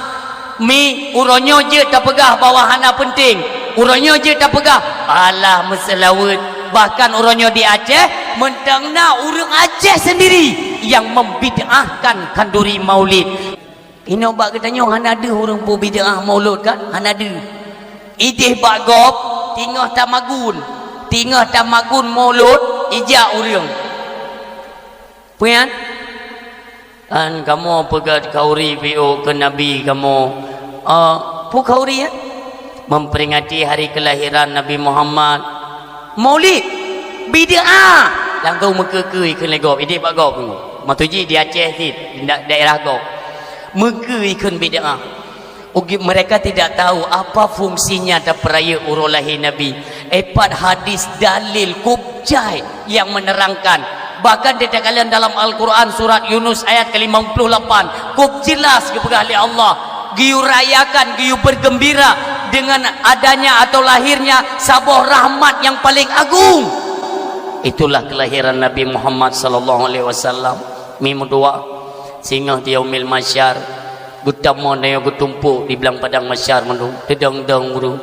Mi, uroe nyoe jeuet tapeugah bahwa hana penting. Uroe nyoe jeuet tapeugah, alah meuseulaweuet. Bahkan uroe nyoe di Aceh, mantong na ureuëng Aceh sendiri yang membid'ahkan khanduri maulid. Inoe bak geutanyoe hana deuh ureuëng peubid'ah maulud kan? Hana deuh. Idéh bak gob, teungoh tamagun. Teungoh tamagun maulud, ijak ureuëng. Peue nyan? Kan kamoe peugah khanduri piôh keu Nabi kamoe. Ah, peue khanduri nyan? Memperingati hari kelahiran Nabi Muhammad. Maulid, bid'ah. Langsung meukeue-keue ikheun lé gob, idéh bak gob. Maksud jih di Aceh cit, di da-, daerah gob. Meukeue ikheun bid'ah. Ugi mereka tidak tahu apa fungsinya tapeurayeuk uroe lahé Nabi. Epat hadis dalil kub jai nyang menerangkan. Bahkan ditakalen dalam Al-Quran surat Yunus ayat ke lima puluh lapan, kub jelas geupeugah lé Allah, geuyue rayakan, geuyue bergembira dengan adanya atau lahirnya saboh rahmat yang paling agung. Itulah kelahiran Nabi Muhammad sallallahu alaihi wasallam. Mi meutuwah, singoh di Yaumil Mahsyar, geutamong dan geutumpôk di blang padang mahsyar mandum, teudong-dong ureuëng.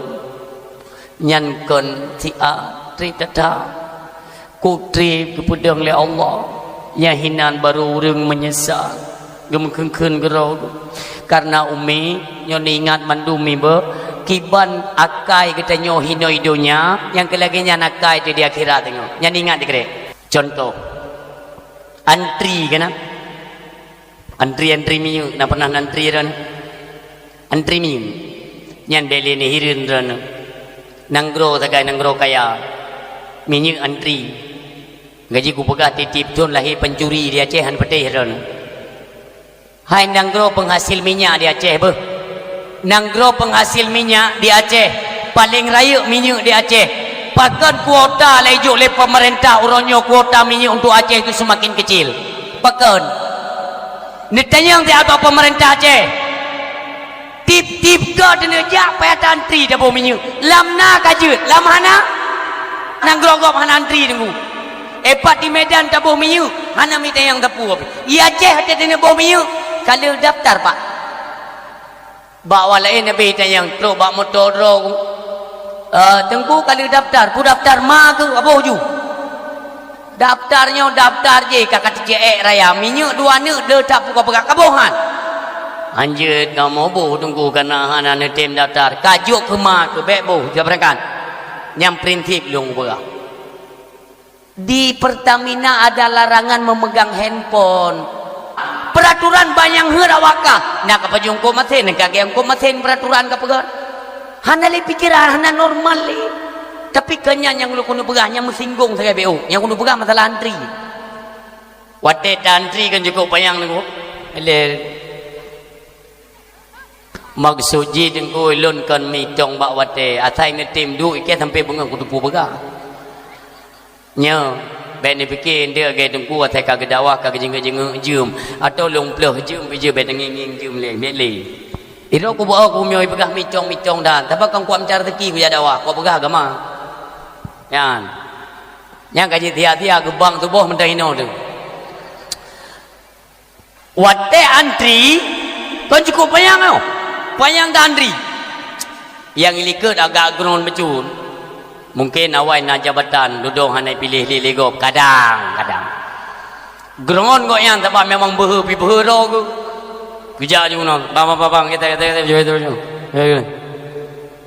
Nyan kon siat treb that-that. Kok treb geupeudong lé Allah, nyang hinan barô ureuëng meunyeusal, geumeukeun-keun keudroe. Kareuna umi, nyoe neuingat mandum mi beuh, kiban akai geutanyoe hinoe i donya, nyang keu lagée nyan akai teuh di akhirat teungoh. Nyan ingat dikeue. Cuntoh, antri keunan. Antri-antri minyeuk, na pernah antri droeneuh? Antri minyeuk. Nyan bék lé neuhireuen droeneuh. Nanggroe sagai nanggroe kaya. Minyeuk antri. Gaji kupeugah tieb-tieb thon lahé pencuri di Aceh han patéh droeneuh. Hai nanggroe penghasil minyak di Aceh beuh. Nanggroe penghasil minyak di Aceh, paleng rayeuk minyeuk di Aceh. Pakon kuota laju jok lé pemerintah uroe nyoe kuota minyeuk untuk Aceh itu semakin kecil? Pakon? Neutanyong siat bak pemerintah Aceh. Tieb-tieb goe teuneuk jak payah antri taboh minyeuk. Lam na ka jeuet, lam hana? Nanggroe gob hana antri teungku. Epat di Medan taboh minyeuk, hana mitanyong sapeue. Di Aceh watée teuneuk boh minyeuk, ka lheueh daftar, Pak. Bak awak laén habéh tanyong trok bak moto droe. Eh, teungku ka lheueh daftar, peue daftar ma keuh, aboh ju. Daftar nyoe daftar jih ka, ka teuceuék raya, minyeuk dua neuk le that peugah-peugah ka boh han. Hanjeuet kamoe boh teungku kana hana neutem daftar, ka jok keuma keu bék boh, jeuet beurangkat. Nyang prinsip lôn peugah. Di Pertamina ada larangan memegang handphone. Peraturan banyak heuet awak kah. Na ka pajoh eungkôt masen, ka geueungkôt masen peraturan ka peugah. Hana lé pikeran, hana normal lé. Tapi keu nyan nyang ulôn keuneuk peugah, nyang meusinggong sagai B O. Nyang keuneuk peugah masalah antri. Watée ta antri kan cukup panyang teungku. Lé. Maksud jih teungku lôn kon mitong bak watée, asai neutem duek iké sampai beungoh kuteupeu peugah. Nyoe, bék neupike eunteuk lagée teungku asai ka geudakwah ka geujingeuk-jingeuk jeuem, atau lôn pleuh jeuem bijeu bék teungieng-ngieng jeuem lé, bék lé. Irok kubeuoh kumyoe peugah mitong-mitong dan, sabab kan kuat meucara rezeki kujak dakwah, kuat peugah agama. Nyan. Nyang ka jitiak-tiak geubang tuboh meuntah inoe teuh. Watée antri, kon cukup panyang nyoe. Panyang ta antri. Nyang likot agak geuron bacut. Mungken awai na jabatan, dudoe hana piléh lé lé gob. Kadang, kadang. Geuron gobnyan sabab memang beuhe pi beuhe droe geuh. Geujak ju ngon, "Bang, bang, bang, bang, kita, kita, kita, jom, jom, jom."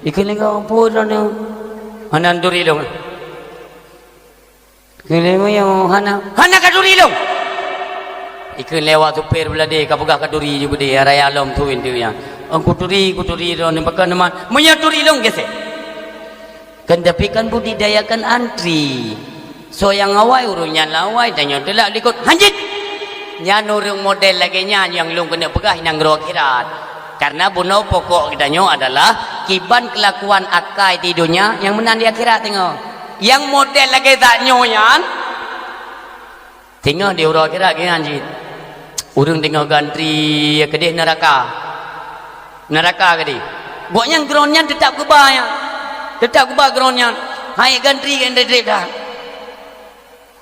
Ikheun lé gob, "Peue droeneuh?" "Hana turi lôn." Keuneuk meunyoe hana, hana ka turi lôn. Ikheun lé awak supir beuladé ka peugah ka turi ju beudé, raya lom thuin tu nyan. "Oh, kuturi, kuturi lôn, pakon teuma. Meunyoe turi lôn gesé." Kan tapi kan budidaya kan antri. Soe nyang awai ureuëng nyan lawai, tanyoe teulak likot. Hanjeuet! Nyan ureuëng model lagée nyan nyang lôn keuneuk peugah inong nanggroe akhirat. Karena bunoe pokok geutanyoe adalah kiban keulakuan akai di donya nyang meunan di akhirat teungoh. Nyang model lagée that nyoe nyan, teungoh di uroe akhirat geuh nyan jih. Ureuëng teungoh geuantri keudeh neuraka. Neuraka keudeh. Gobnyan geuron nyan teutap geuba nyan. Teutap geuba geuron nyan. Hai geuantri geuantri that.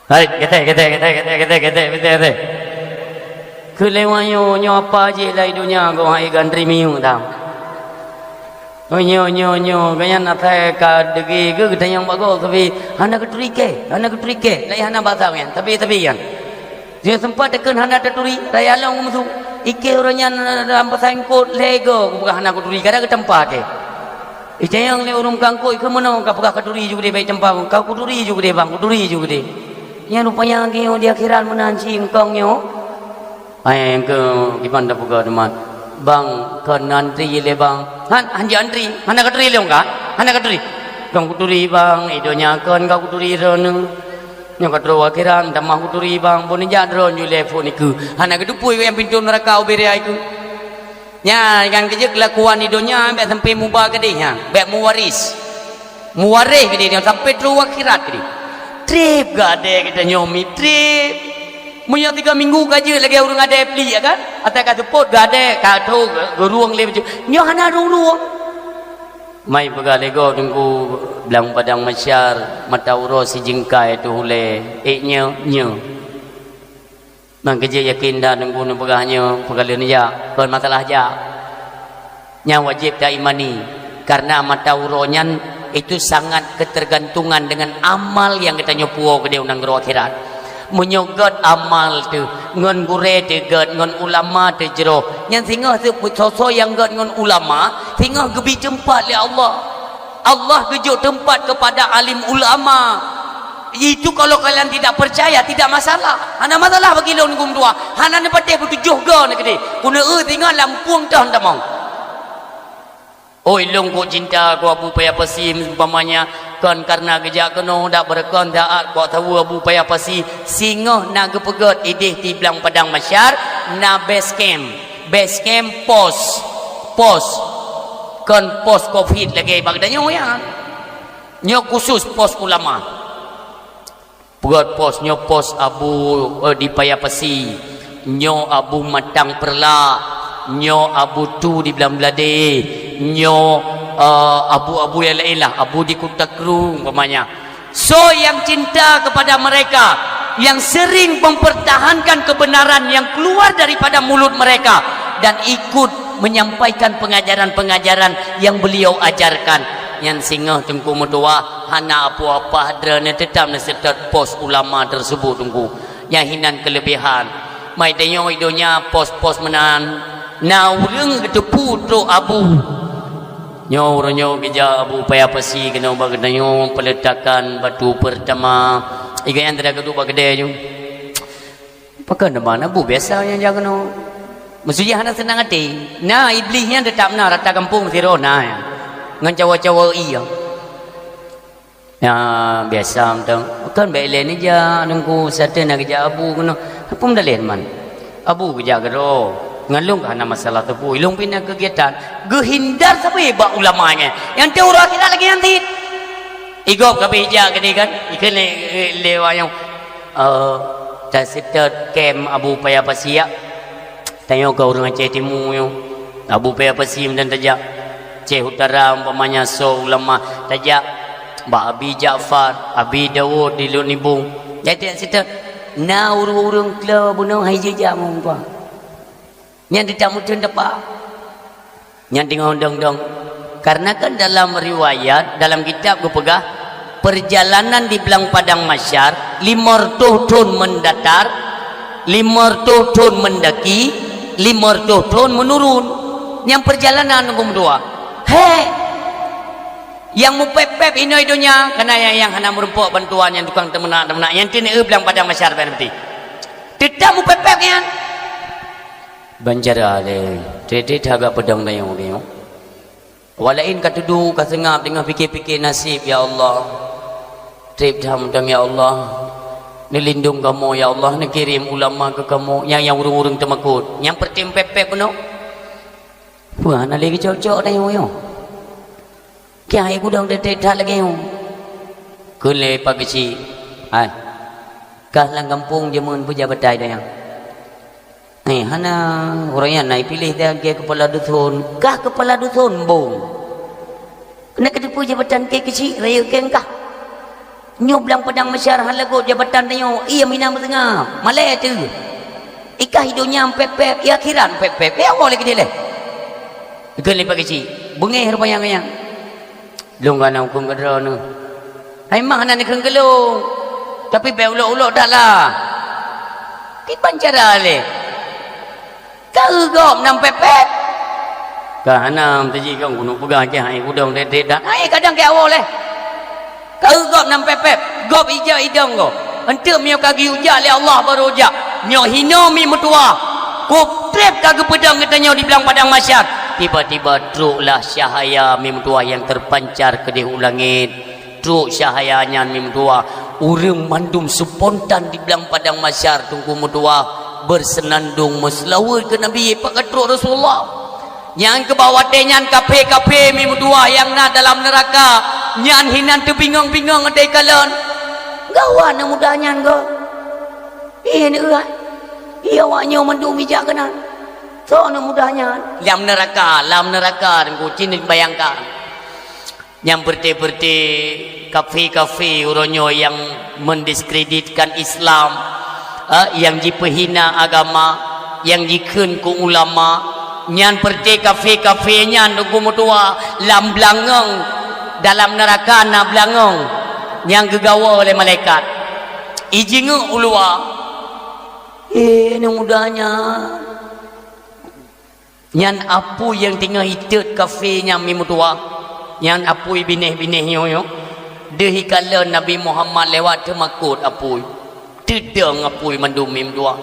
Hai, geutek, geutek, geutek. Keu lewat nyoe, nyoe apa jih lai donya goh hai gantri miyueng tam. Oh, nyoe, nyoe, nyoe, gobnyan asai ka deungoe geuh geutanyong bak gob, tapi hana geuturi keh, hana geuturi keh, lai hana basa nyan, tapi, tapi nyan. Dia sempat teukheun hana taturi, raya lom musu. Ikeh ureuëng nyan dalam pasai eungkôt lego, kupeugah hana kuturi, kada geutampa keh. Itanyong lé ureuëng kangkoi keu meunoe ka peugah ka turi ju keudeh, bék teumpa, ka kuturi ju keudeh bang, kuturi ju keudeh. Nyan rupanya geunyoe di akhirat meunan singkong nyoe. Hai, engkeu kiban tapeugah teuma. Bang, kon antri lé bang. Han, hanjeuet antri. Hana ka turi lé ka? Hana ka turi. Kon kuturi bang, i donya kon ka kuturi droeneuh. Nyoe ka troh akhirat, tamah kuturi bang, bon jak droen ju lé phon ikeu. Hana geutupui nyang pintoe neuraka ubé raya ikeu. Nyan, nyang keujeuet keulakuan di donya, bék sampai muba keudeh nyan, bék muwaris. Muwaréh keudeh nyan sampai troh akhirat keudeh. Treb geuadée geutanyoe mi treb. Meunyoe tiga minggu ka jeuet lagée ureuëng adée plik kan? Atai ka seupôt geuadée, ka troh geurueng lé baju. Nyoe hana rueng-rueng. Mai peugah lé gob teungku blang padang masyar, mata uroe sijeungkai teuh ulée. Ék nyoe, nyoe. Mangkeujeuet yakin dan teungku neupeugah nyoe, peugah lé neujak, kon masalah jak. Nyang wajéb taimani, karena mata uroe nyan itu sangat ketergantungan dengan amal nyang geutanyoe puwoe keudeh u nanggroe akhirat. Meunyoe gét amal teuh, ngon gurée teuh gét, ngon ulama teuh jroh, nyan singoh soe-soe nyang gét ngon ulama, singoh geubi teumpat lé Allah. Allah geujok teumpat kepada alim ulama. Itu kalau kalian tidak percaya, tidak masalah. Hana masalah bagi lôn gum dua. Hana neupatéh peutujoh goe neukeudeh. Keuneuk eu singoh lam pueng toh tamong. Oi, lôn kok cinta kok Abu Paya Pasi, umpamanya, kon karena geujak keunoe dak beureukan daat kok tawoe Abu Paya Pasi, singoh na geupeugét ideh di blang padang masyar, na base camp. Base camp pos. Pos. Kon pos covid lagée bak geutanyoe ya. Nyoe khusus pos ulama. Peugét pos, nyoe pos Abu, eh, di Paya Pasi, nyoe Abu Matang Peurla, nyoe Abu Tu di Blang Bladé, nyoe, eh, abu-abu nyang laén lah, Abu di Kuta Kru umpamanya. Soe nyang cinta kepada mereka, yang sering mempertahankan kebenaran yang keluar daripada mulut mereka dan ikut menyampaikan pengajaran-pengajaran yang beliau ajarkan, nyan singoh teungku meutuwah. Hana apoh-apoh, droeneuh teutab neuseutôt pos ulama teuseubut, Teungku. Nyan hinan keuleubehan. Mai tanyoe i donya pos-pos meunan, na ureuëng geuteupeue trok abu. Nyoe uroe nyoe geujak Abu Paya Pasi keunoe bak geutanyoe peuletakan batu peurtama. Iga nyang teuda geuduek bak keudè nyoe. Pakon teuma na bu biasa nyang jak keunoe. Meusti jih hana seunang até. Na Iblih nyan teutab na, rata gampông sidroe na nyan. Ngon cawa-cawa ie. Ya, biasa mantong. Pakon bèk ilèe neujak, Teungku, sateue na geujak abu keunoe. Peue meudaléh man? Abu geujak keudroe. Ngon lôn ka hana masalah teupeu. Ilôn pih na keugiatan. Geuhindar sabe bak ulama nyan. Nyang teu uroe akhirat lagèe nyan cit. Igob ka beh jak keudeh kan? Ikheun lé, lé, lé wayang. Eh, taseutôt kem Abu Paya Pasi. Tanyoe keu ureuëng Aceh Timu nyoe. Abu Paya Pasi meunan tajak. Aceh Utara umpamanya soe ulama tajak. Bak Abi Ja'far, Abi Dawud di Lhôk Nibong. Jadi taseutôt. Na ureuëng-ureuëng klo bunoe hai jijak meumpang. Nyan teutab meuteun teupah. Nyan teungoh dong-dong. Karena kan dalam riwayat, dalam kitab geupeugah, perjalanan di Blang Padang Mahsyar, lima ratus thon mendatar, lima ratus thon mendaki, lima ratus thon menurun. Nyan perjalanan Teungku meutuah. He! Nyang mupép-pép inoe donya, kana nyang, nyang hana meurumpok bantuan, nyang tukang teumeunak-teumeunak, nyang teuneuk Blang Padang Mahsyar, bèk na peuti. Teutab mupép-pép nyan. Ban cara lé, trép-trép that peudong tanyoe nyoe. Awak laén ka tudu, ka seungab teungoh pike-pike naseb, "Ya Allah, trép that mantong, ya Allah. Neulindong kamoe, ya Allah, neukirém ulama keu kamoe." Nyang, nyang ureuëng-ureuëng teumakot. Nyang peureutém pép-pép bunoe. Peue hana lé geucok-cok tanyoe nyoe. Kiah hai gudong trép-trép that lagèe nyoe. Kheun lé Pak Geuchik, "Hai, kah lam gampông jameun peujabatan donya?" Eh, hana, ureuëng nyan na ipiléh lagèe keupala duson. Kah keupala duson, bong. Keuneuk keuteupeu jabatan kèe keuchik, rayeuk kèe kah. Nyoe Blang Padang Mahsyar hana lagot jabatan tanyoe, ie meunan meuseungab. Malèe teuh. Ikah i donya pép-pép, i akhirat pép-pép. Eh, Allah lé keudeh lé. Ikheun lé Pak Geuchik, beungéh rupanya ngon nyan. Lôn ka na hukôm keu droeneuh. Hai mah hana neukheun keu lôn. Tapi bèk ulok-ulok that lah. Kiban cara lé. Ka eu gob nam pép-pép. Ka hana meuteujih kong keuneuk peugah jih hai gudong trép-trép that. Hai kadang keu awak lé. Ka eu gob nam pép-pép. Gob ijak idong gob. Enteuk meunyoe ka geuyue jak lé Allah barô jak. Nyoe hinoe mi meutuwah. Kôb trép ka geupeudong geutanyoe di Blang Padang Mahsyar. Tiba-tiba troklah cahaya mi meutuwah nyang teupancar keudeh u langét. Trok cahaya nyan mi meutuwah. Ureuëng mandum spontan di Blang Padang Mahsyar Teungku meutuwah beuseunandong meuseulaweuet keu Nabi, pakon trok Rasulullah. Nyang keubah watèe nyan kafé-kafé mi meutuwah nyang na dalam neuraka, nyan hinan teubingong-bingong watèe kalon. Gawat aneuk muda nyan gob. Ie neueu hai. Ie awak nyoe mandum ijak keunan. Soe aneuk muda nyan? Lam neuraka, lam neuraka, Teungku, cit neubayangkan. Nyang peureté-peureté kafé-kafé uroe nyoe nyang mendiskreditkan Islam, eh, nyang jipeuhina agama, nyang jikheun keu ulama, nyan peureté kafé-kafé nyan Teungku meutuwah lam beulangöng, dalam neuraka na beulangöng nyang geugawoe lé malaikat. Ijingeuk u luwa. Eh, aneuk muda nyan. Nyan apui nyang teungoh itot kafé nyan mi meutuwah. Nyan apui binéh-binéh nyoe nyoe. Deuh ikalon Nabi Muhammad lewat teumakot apui. Teudong apui mandum mi meutuwah.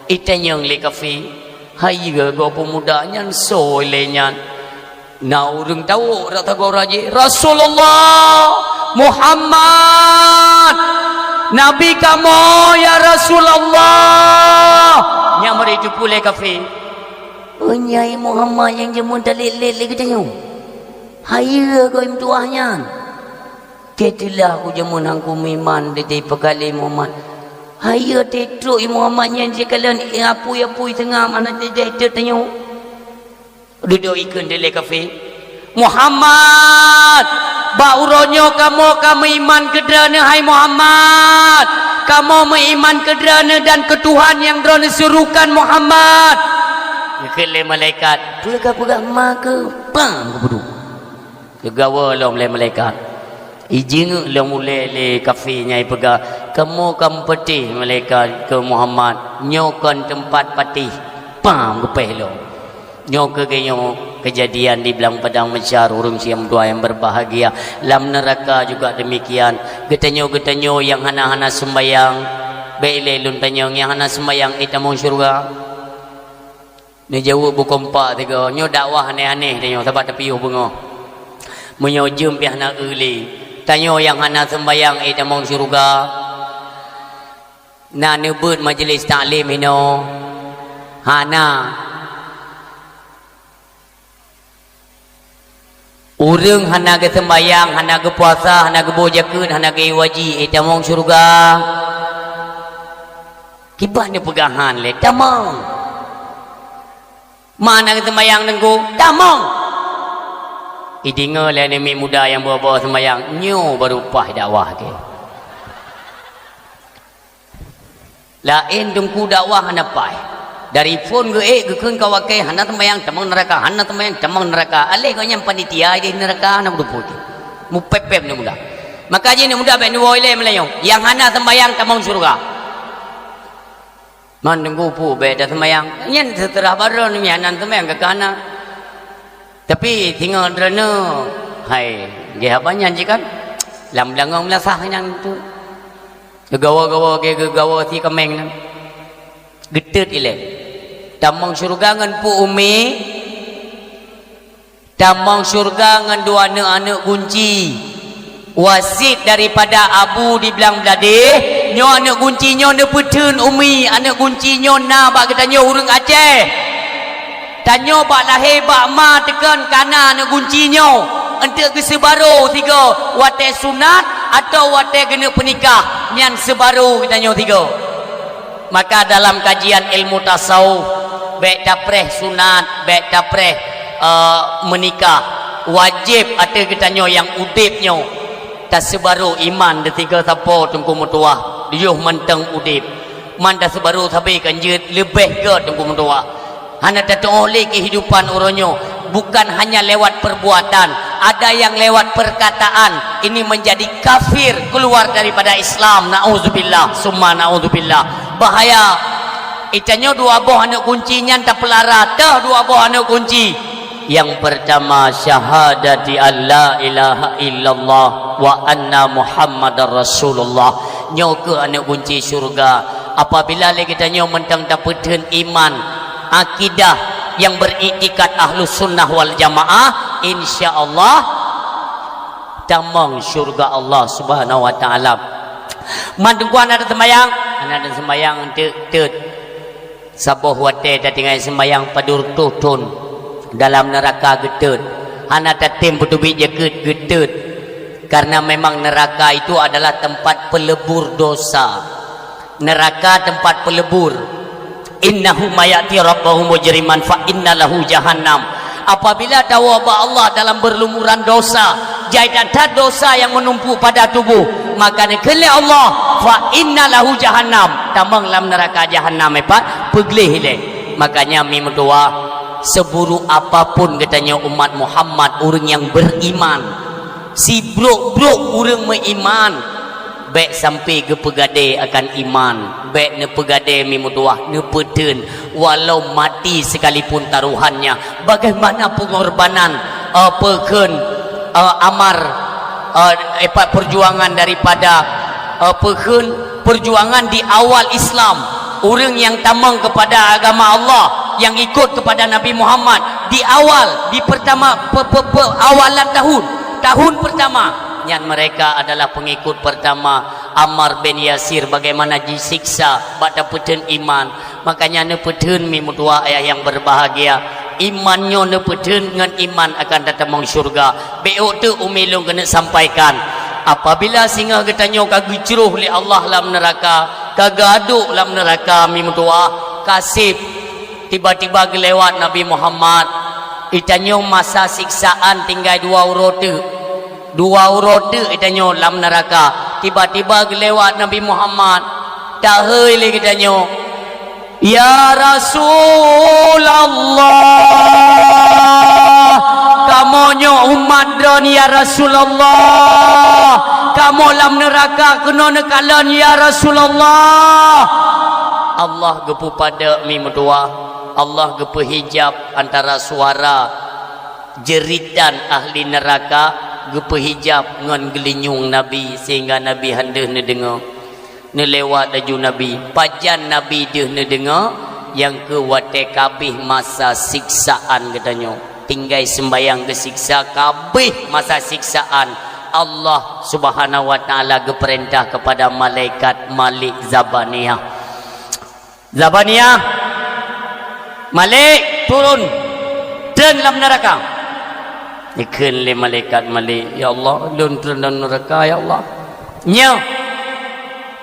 Itanyong lé kafé, "Hai geuh gob peumuda nyan soe lé nyan?" Na ureuëng tawök rot sagoe rajé, "Rasulullah! Muhammad! Nabi kamoe, ya Rasulullah!" Nyan bari jipeu lé kafé. "Peue nyan Muhammad nyang jameun talét-lét lé geutanyoe? Hayeue gob meutuwah nyan? Teulah ku jameun hana ku meuiman, teupeugah lé Muhammad. Hayeue trok Muhammad nyan jikalon apui-apui teungoh hana teudah teutanyoe." Dudoe ikheun dilèe kafé, "Muhammad, bak uroe nyoe kamoe ka meuiman keu Droeneuh, hai Muhammad! Kamoe meuiman keu Droeneuh dan keu Tuhan nyang Droeneuh suruhkan, Muhammad!" Geukheun lé malaikat, "Peue kapeugah ma keuh?" Pang geupeuduek. Geugawoe lom lé malaikat. Ijingeuk lom ulée lé kafé nyang ipeugah, "Kamoe ka meupatéh malaikat keu Muhammad, nyoe kon teumpat patéh." Pam geupéh lom. Nyoe keuh nyoe keujadian di blang padang Mahsyar, ureuëng siam dua nyang beubahgia. Lam neuraka juga demikian. Geutanyoe-geutanyoe nyang hana-hana seumbayang, bék ilée lôn tanyong, nyang hana seumbayang ék tamong syeuruga? Neujaweueb beukompak sigoe, nyoe dakwah aneh-aneh tanyoe sabab tapiôh beungoh. Meunyoe jeuem pih hana eu lé, tanyoe nyang hana seumbayang ék tamong syeuruga? Na neubeuet majeulis taklim inoe? Hana. Ureuëng hana geuseumbayang, hana geupuasa, hana geuboh jakeuet, hana geuiwaji, ék tamong syeuruga? Kiban neupeugah han lé, tamong. Ma hana geuseumbayang teungku, tamong. Ideungoe lé aneuk miet muda nyang bawa-bawa seumbayang, nyoe baru paih dakwah keu. Laén teungku dakwah hana paih. Dari phon geuék geukheun ka watée hana seumbayang tamong neuraka, hana seumbayang tamong neuraka. Aléh gobnyan panitia ideh neuraka hana beuteupeue. Mupép-pép aneuk muda. Maka jih aneuk muda bék neuwoe ilée meulayeue. Nyang hana seumbayang tamong syeuruga. Man teungku peue bék taseumbayang. Nyan seuteurah baroe nyan hana seumbayang ka hana. Tapi singoh droeneuh, hai, geuh haba nyan cit kan. Lam beulangong meulasah nyan tu. Geugawa-gawa geugawa si kaméng nyan. Geuteut ilée. Tamong syeuruga ngon peue umi? Tamong syeuruga ngon dua aneuk-aneuk gunci. Wasiet daripada abu di Blang Bladeh, nyoe aneuk gunci nyoe neupeutheun umi, aneuk gunci nyoe na bak geutanyoe ureuëng Aceh. Tanyoe bak lahé bak ma teukon kana aneuk gunci nyoe, eunteuk geuseubaro sigoe watée sunat atawa watée geuneuk peunikah, nyan seubaro geutanyoe sigoe. Maka dalam kajian ilmu tasawuf, bék tapreh sunat, bék tapreh, eh, meunikah. Wajéb ateueh geutanyoe nyang udeb nyoe taseubaro iman, deuh sigoe sapo teungku meutuwah, yoh mantong udeb. Man taseubaro sabe kan jeuet leubeh gét teungku meutuwah. Hana tatuoh lé kehidupan uroe nyoe, bukan hanya lewat perbuatan, ada yang lewat perkataan. Ini menjadi kafir, keluar daripada Islam. Nauzubillah, summa nauzubillah. Bahaya. Itanyoe dua boh aneuk gunci nyan tapeulara, teuh dua boh aneuk gunci. Yang pertama, syahadati an la ilaha illallah wa anna Muhammadar Rasulullah. Nyoe keuh aneuk gunci syurga. Apabila lé geutanyoe mantong tapeutheun iman, akidah nyang beriktikad Ahlus Sunnah wal Jamaah, insya Allah tamong syurga Allah Subhanahu wa Taala. Man teungku hana taseumbayang, hana taseumbayang teuk teut. Saboh watée tatinggai seumbayang padub reutôh thon, dalam neuraka geuteut. Hana tatem peuteubiet jakeuet geuteut. Karena memang neraka itu adalah tempat pelebur dosa. Neraka tempat pelebur. Innahu may ya'ti rabbahu mujriman fa inna lahu jahannam. Apabila tawoe bak Allah dalam berlumuran dosa, jai that-that dosa nyang meunumpuk pada tuboh, maka neukheun lé Allah, "Fa inna lahu jahannam." Tamong lam neuraka jahannam, eh, pat, peugleh ilée. Makanya mi meutuwah, seuburuk apapun geutanyoe umat Muhammad, ureuëng nyang beriman, sibrok-brok ureuëng meuiman, bék sampai geupeugadée akan iman, bék neupeugadée mi meutuwah, neupeutheun, walau mati sekalipun taruhannya. Bagaimana pengorbanan, eh, peukheun, eh, Ammar, eh, ipat perjuangan daripada, eh, peukheun perjuangan di awal Islam. Ureuëng nyang tamong kepada agama Allah, nyang ikut kepada Nabi Muhammad di awal, di pertama pe-, pe-, pe-, awalan tahun, tahun pertama, nyan mereka adalah pengikut pertama Ammar bin Yasir, bagaimana jisiksa bak tapeutheun iman. Makanya neupeutheun mi meutuwah ayah nyang berbahagia, iman nyoe neupeutheun ngon iman akan tatamong syurga. Bék teuk umi lôn keuneuk sampaikan. Apabila singoh geutanyoe ka geucroh lé Allah lam neuraka, ka geuadok lam neuraka mi meutuwah, ka sép, tiba-tiba geulewat Nabi Muhammad, itanyoe masa siksaan tinggai dua uroe teuk. Dua uroe teuk itanyoe lam neuraka. Tiba-tiba geulewat Nabi Muhammad, tahôi lé geutanyoe, "Ya Rasulullah, kamoe nyoe umat droe Ya Rasulullah, kamoe lam neuraka keunoe neukalon, ya Rasulullah. Allah geupeupadek mi meutuwah, Allah geupeuhijab antara suara jeuritan ahli neuraka, geupeuhijab ngon geulinyueng Nabi, sehingga Nabi han deuh neudeungoe. Neulewat laju Nabi. Pajan Nabi deuh neudeungoe, nyang keu watée ka abéh masa siksaan geutanyoe. Tinggai seumbayang geusiksa, ka abéh masa siksaan. Allah Subhanahu wa Ta'ala geupeurintah keupada malaikat Malik Zabaniah. "Zabaniah, Malik, turun! Treun lam neuraka!" Geukheun lé malaikat Malik, "Ya Allah, lôn treun lam neuraka, ya Allah." "Nyoe,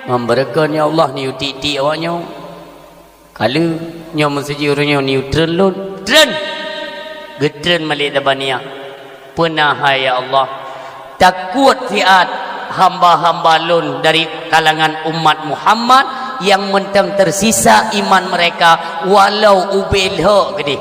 ngon beureukeun, ya Allah, neuyue tiek-tiek awaknyoe. Ka lheueh nyoe meuseujih uroe nyoe neuyue treun lôn." "Treun!" Geutreun Malik Zabaniah. "Peuna hai ya Allah, takot siat hamba-hamba lôn dari kalangan umat Muhammad nyang mantong teusisa iman mereka, walau ubé lhok keudeh.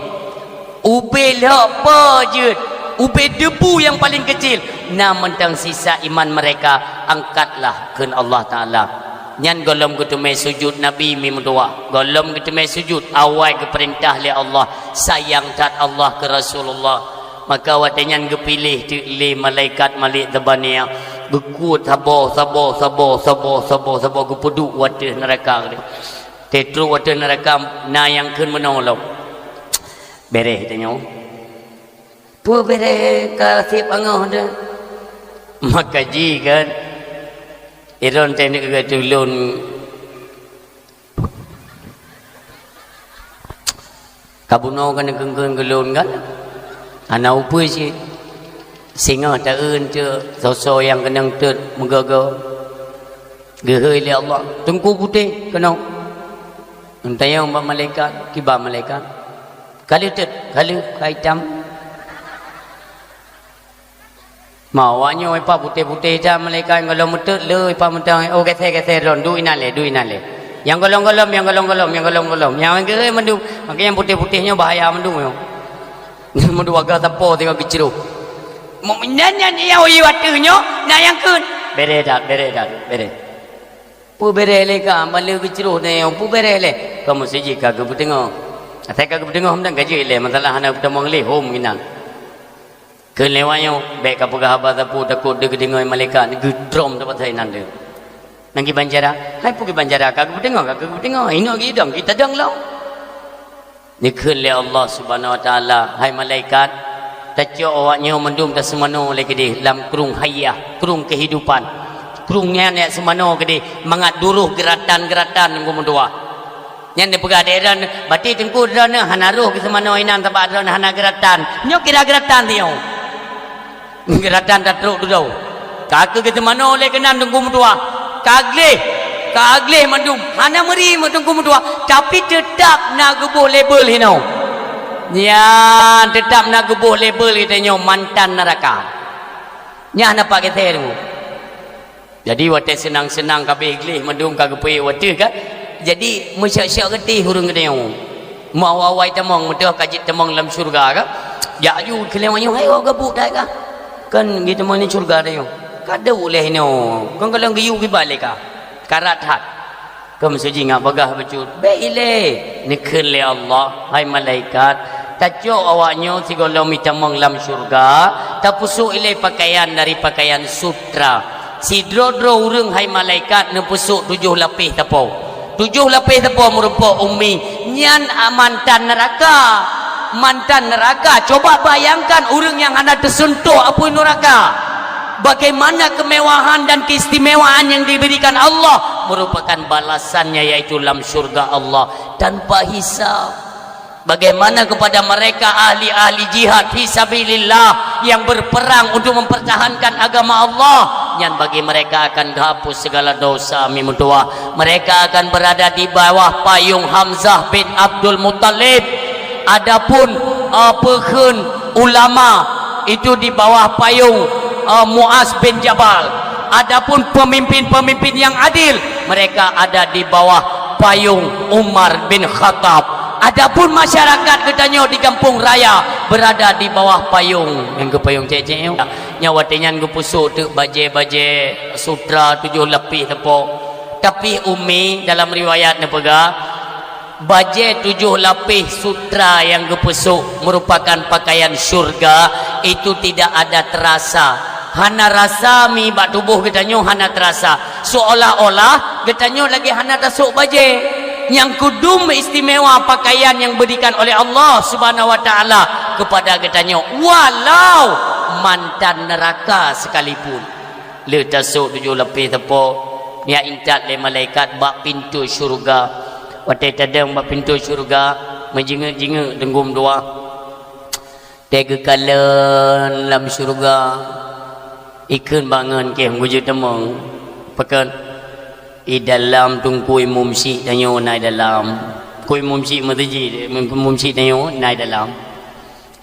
Ubé lhok peue jeuet, ubé debu nyang paleng keucil, na mantong sisa iman mereka, angkatlah," kheun Allah Ta'ala. Nyan gohlom geuteumé sujut Nabi mi meutuwah. Gohlom geuteumé sujut, awai geupeurintah lé Allah. Sayang that Allah keu Rasulullah. Maka watée nyan geupiléh teuk lé malaikat Malik Zabaniah. Geukheun saboh, saboh, saboh, saboh, saboh, saboh geupeuduek u ateueh neuraka. Teutreuk u ateueh neuraka na nyang kheun meunoe lom. Beréh tanyoe. Peue beréh ka seb angoh deuh. Maka jih kan. Iron teuh neuk geutulon. Ka bunoe kan keu-keu geulon kan. Hana upeue cit. Singoh taeun cit soe-soe nyang keunong teut meugoe-goe. Geuhôi lé Allah, "Teungku putéh keunoe." Geutanyong bak malaikat, kiban malaikat. "Ka lheueh teut, ka lheueh ka itam." Ma awak nyoe ipa putéh-putéh itam, malaikat nyang gohlom meuteut le ipa mantong, "Oh, gasée-gasée droen, duek inan lé, duek inan lé. Nyang gohlom-gohlom, nyang gohlom-gohlom, nyang gohlom-gohlom. Nyang geuhôi mandum, maka nyang putéh-putéh nyoe bahaya mandum nyoe." Mandum wareuga sapo teuka geucroh. Mukmin nyan nyang yue ateueh nyoe, na nyang kheun, "Beréh that, beréh that, beréh." Peue beréh lé ka, ban lheueh geucroh nyoe, peue beréh lé? Ka meuseujid ka geupeuteungoh. Asai ka geupeuteungoh meunan ka jeuet lé, masalah hana geutamong lé, hom inan. Kheun lé awak nyoe, "Bék kapeugah haba sapeue, takot deuh geudeungoe malaikat, geutrom teupasai inan deuh." "Nyan kiban cara?" "Hai peue kiban cara, ka geupeuteungoh, ka geupeuteungoh, inoe geudong, kita dong lom." Geukheun lé Allah Subhanahu wa Taala, "Hai malaikat, tacok awak nyoe mandum taseumanoe lé keudeh lam krueng hayah, krueng keuhidupan. Krueng nyan jak seumanoe keudeh mangat duroh geuratan-geuratan Teungku meutuwah." Nyan neupeugah lé droeneuh, "Bati Teungku droeneuh hana roh geuseumanoe inan sabab droeneuh hana geuratan." Nyoe kira geuratan nyoe. Geuratan tatrok dudoe. Ka keuh geuseumanoe lé keunan Teungku meutuwah. Ka gleh, ka gleh mandum. Hana meuri Teungku meutuwah, tapi teutab na geuboh label hinoe. Nyan teutab na geuboh label geutanyoe mantan neuraka. Nyan hana pat geusé Teungku. Jadi watée seunang-seunang ka abéh gleh mandum ka geupeuék u ateueh kan. Jadi meusyok-syok geutéh ureuëng geutanyoe. Meuawai-awai tamong, meuteumé ka jeuet tamong lam syeuruga kan. Jak aju keu lheueh nyoe, "Hai, gabuk that ka. Kan geutamong lam syeuruga tanyoe." Ka deuh uleh nyoe. Kon kalon geuyue kiban lé ka. Karat that. Ka meuseujid ngat bagah bacut. Bék ilée. Neukheun lé Allah, "Hai malaikat, tacok awak nyoe sigohlom itamong lam syeuruga, tapeusok ilée pakaian dari pakaian sutra." Sidroe-droe ureuëng, hai malaikat, neupeusok tujoh lapéh sapo. Tujoh lapéh sapo meurumpok ummi, nyan mantan neuraka. Mantan neuraka. Coba bayangkan ureuëng nyang hana teuseuntoh apui neuraka. Bagaimana kemewahan dan keistimewaan yang diberikan Allah merupakan balasannya, yaitu lam syurga Allah tanpa hisab. Bagaimana kepada mereka ahli-ahli jihad fi sabilillah yang berperang untuk mempertahankan agama Allah? Nyan bagi mereka akan geuhapus segala dosa mi meutuwah. Mereka akan berada di bawah payung Hamzah bin Abdul Muttalib. Adapun, eh, peukheun ulama itu di bawah payung, eh, Muaz bin Jabal. Adapun pemimpin-pemimpin yang adil, mereka ada di bawah payung Umar bin Khattab. Adapun masyarakat geutanyoe di Gampông Raya, Berada di bawah payong, nyang keu payong cek-cek nyoe. Nyan watée nyan geupeusok teuk bajée-bajée sutra tujoh lapéh teupok. Tapi Umi dalam riwayat neupeugah, bajée tujoh lapéh sutra nyang geupeusok merupakan pakaian syurga, itu tidak ada terasa. Hana rasa mi bak tuboh geutanyoe, hana terasa. Seolah-olah geutanyoe lagi hana tasok bajée. Nyang kudum istimewa pakaian yang berikan oleh Allah Subhanahu wa Taala kepada geutanyoe, walau mantan neraka sekalipun. Le tasok tujoh lapéh teupok, nyan intat lé malaikat bak pintoe syurga. Watée tadong bak pintoe syurga, meujingeuk-jingeuk deunggom dua. Tée geukalon lam syeuruga, ikheun bangon keu meujeuet tamong. Pakon? I dalam teungku imum syiek tanyoe na i dalam. Teungku imum syiek meuseujid, imum syiek tanyoe na i dalam.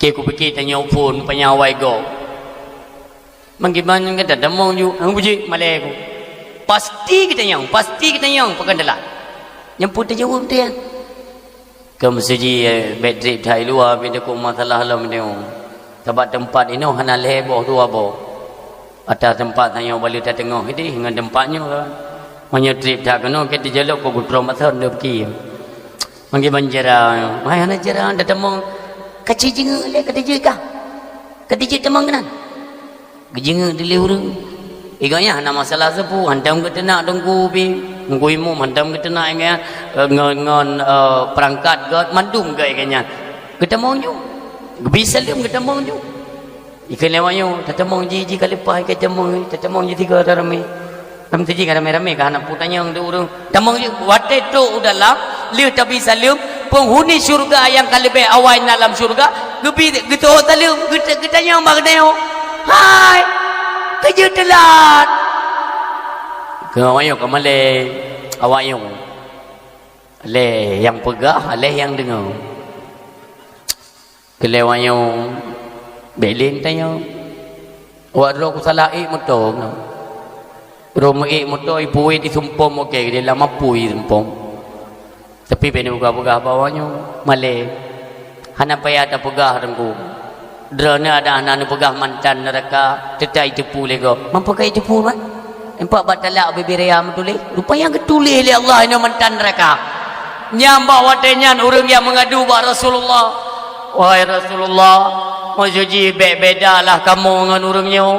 Keu kupike tanyoe phon panyawai gob. Mangkiban gata tamong ju, hang bujik malée ku. Pasti geutanyong, pasti geutanyong pakon dalam. Nyang peue tajaweueb teuh? Keu meuseujid, eh, bèk trép that i luwa, bèk takot masalah lom nyoe. Sabab teumpat inoe hana lhèe boh dua boh. Ata teumpat tanyoe baleue tateungoh idéh ngon teumpat nyoe kan. Meunyoe trép that keunoe, ka teujalok keu geutrok masa ndak piké. Manggé ban jara, hai hana jara, tatamong. Ka ci jingeuk lé ka tijeuet kah? Ka tijeuet tamong keunan? Geujingeuk dilèe ureueng. Iganya hana masalah seupôt, hantom geuteunak teungku pih. Teungku imum hantom geuteunak, iganya, eh, ngon, ngon, eh, peurangkat gèt, mandum gèt iganya. Geutamong ju. Geubri saleuem geutamong ju. Ikheun lé awak nyoe, tatamong ji, ji ka leupah, ka tamong, tatamong ji tiga, taramé. Lam teujih ka ramé-ramé ka hana peue tanyong di ureueng. Tamong jih, watèe trôk u dalam, lheueh tabri saleuem, peunghuni syeuruga nyang ka leubèh awai na lam syeuruga, geubi, geutôh saleuem, geut-, geutanyong bak geutanyoe, "Hai, keu jeuet teulat?" Keu awak nyoe ka malèe, awak nyoe. Lé nyang peugah, lé nyang deungö. Keu lheueh awak nyoe, bèk lé tanyong. Awak droe kusalah ék moto nyoe. Droe meu-ék moto, ipuwet isumpom, oke, di lam apui isumpom. Tapi bèk neupeugah-peugah bak awak nyoe, malèe. Hana payah tapeugah teungku. Droeneuh adak hana neupeugah mantan neuraka, teutai teupeu lé gob. Mampu ka teupeu, Mak? Empat bak talak bibir ayam tuléh. Rupanya geutuléh lé Allah inoe mantan neuraka. Nyang bak watèe nyan ureueng nyang meungadu bak Rasulullah, "Wahai Rasulullah, meuseuji bèk bedalah kamoe ngon ureueng nyoe.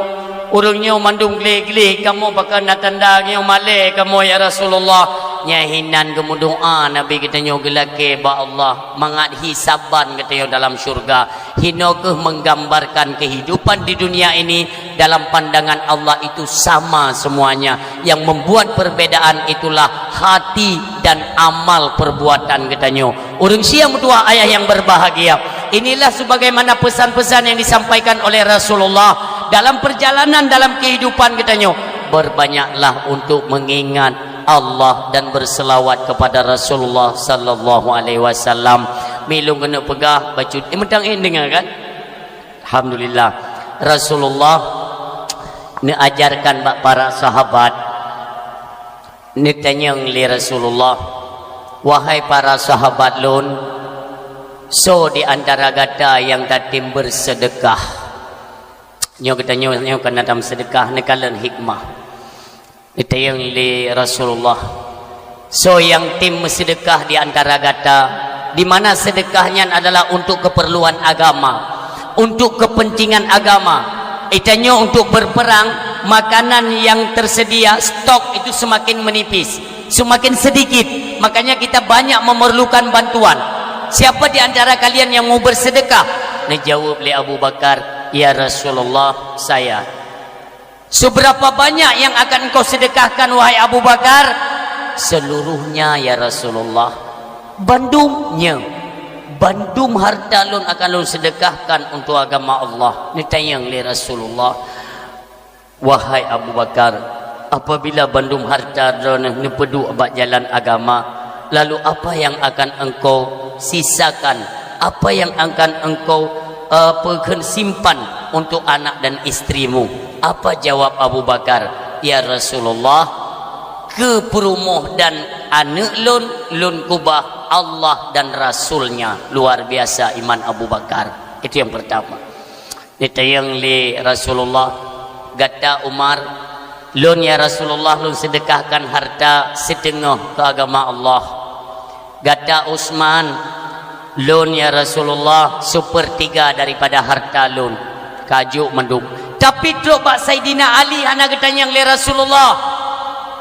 Ureueng nyoe mandum gleh-gleh, kamoe pakon na tanda nyoe malèe kamoe, ya Rasulullah." Nyan hinan geumeudoa Nabi geutanyoe geulakèe bak Allah, mangat hi saban geutanyoe dalam syeuruga. Hinoe kheueh menggambarkan kehidupan di dunia ini dalam pandangan Allah itu sama semuanya. Yang membuat perbedaan itulah hati dan amal perbuatan geutanyoe. Ureueng syiek meutuwah ayah yang berbahagia, inilah sebagaimana pesan-pesan yang disampaikan oleh Rasulullah dalam perjalanan dalam kehidupan geutanyoe. Berbanyaklah untuk mengingat Allah dan berselawat kepada Rasulullah sallallahu alaihi wasallam. Mi lôn keuneuk peugah bacut, eh, meutang eh deungö kan? Alhamdulillah. Rasulullah neuajarkan bak para sahabat, neutanyong lé Rasulullah, "Wahai para sahabat lôn, soe di antara gata nyang tatem beuseudeukah?" Nyoe geutanyoe nyoe kana tam seudeukah, neukalon hikmah. Geutanyong lé Rasulullah, "Soe nyang tem meuseudeukah di antara gata, di mana seudeukah nyan adalah untuk keperluan agama, untuk kepentingan agama?" Geutanyoe untuk berperang, makanan yang tersedia, stok itu semakin menipis, semakin sedikit. Makanya kita banyak memerlukan bantuan. "Siapa di antara kalian yang mau bersedekah?" Neujaweueb lé Abu Bakar, "Ya Rasulullah, saya." "Seberapa banyak yang akan engkau sedekahkan, wahai Abu Bakar?" "Seluruhnya, ya Rasulullah." "Bandum?" "Nyo, bandum harta lôn akan lôn sedekahkan untuk agama Allah." Neutanyong lé Rasulullah, "Wahai Abu Bakar, apabila bandum harta droeneuh neupeuduek bak jalan agama, lalu apa yang akan engkau sisakan? Apa yang akan engkau, eh, peukheun simpan untuk anak dan istrimu?" Apa jawab Abu Bakar? "Ya Rasulullah, keu peurumoh dan aneuk lôn, lôn keubah Allah dan Rasul-Nya." Luar biasa iman Abu Bakar. Itu yang pertama. Ditanyong lé Rasulullah, "Gata Umar, lôn ya Rasulullah, lôn sedekahkan harta siteungoh keu agama Allah. Gata Utsman, lôn ya Rasulullah, sepertiga daripada harta lôn." Kajok mandum. Tapi trok bak Saidina Ali hana geutanyong lé Rasulullah.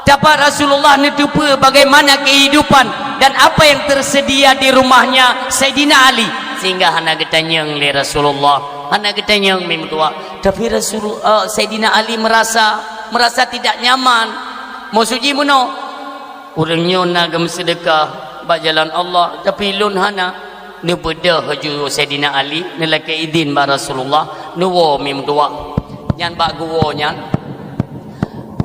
Teuma Rasulullah neuteupeue bagaimana kehidupan dan apa yang tersedia di rumahnya Saidina Ali, sehingga hana geutanyong lé Rasulullah, hana geutanyong mi meutuah. Tapi Rasul, eh, Saidina Ali merasa, merasa tidak nyaman. Maksud jih meunoe, ureuëng nyoe na geumeuseudekah bak jalan Allah, tapi lôn hana. Neubeudôh laju Saidina Ali, neulakée idhin bak Rasulullah, neuwoe mi meutuah. Nyan bak geuwoe nyan,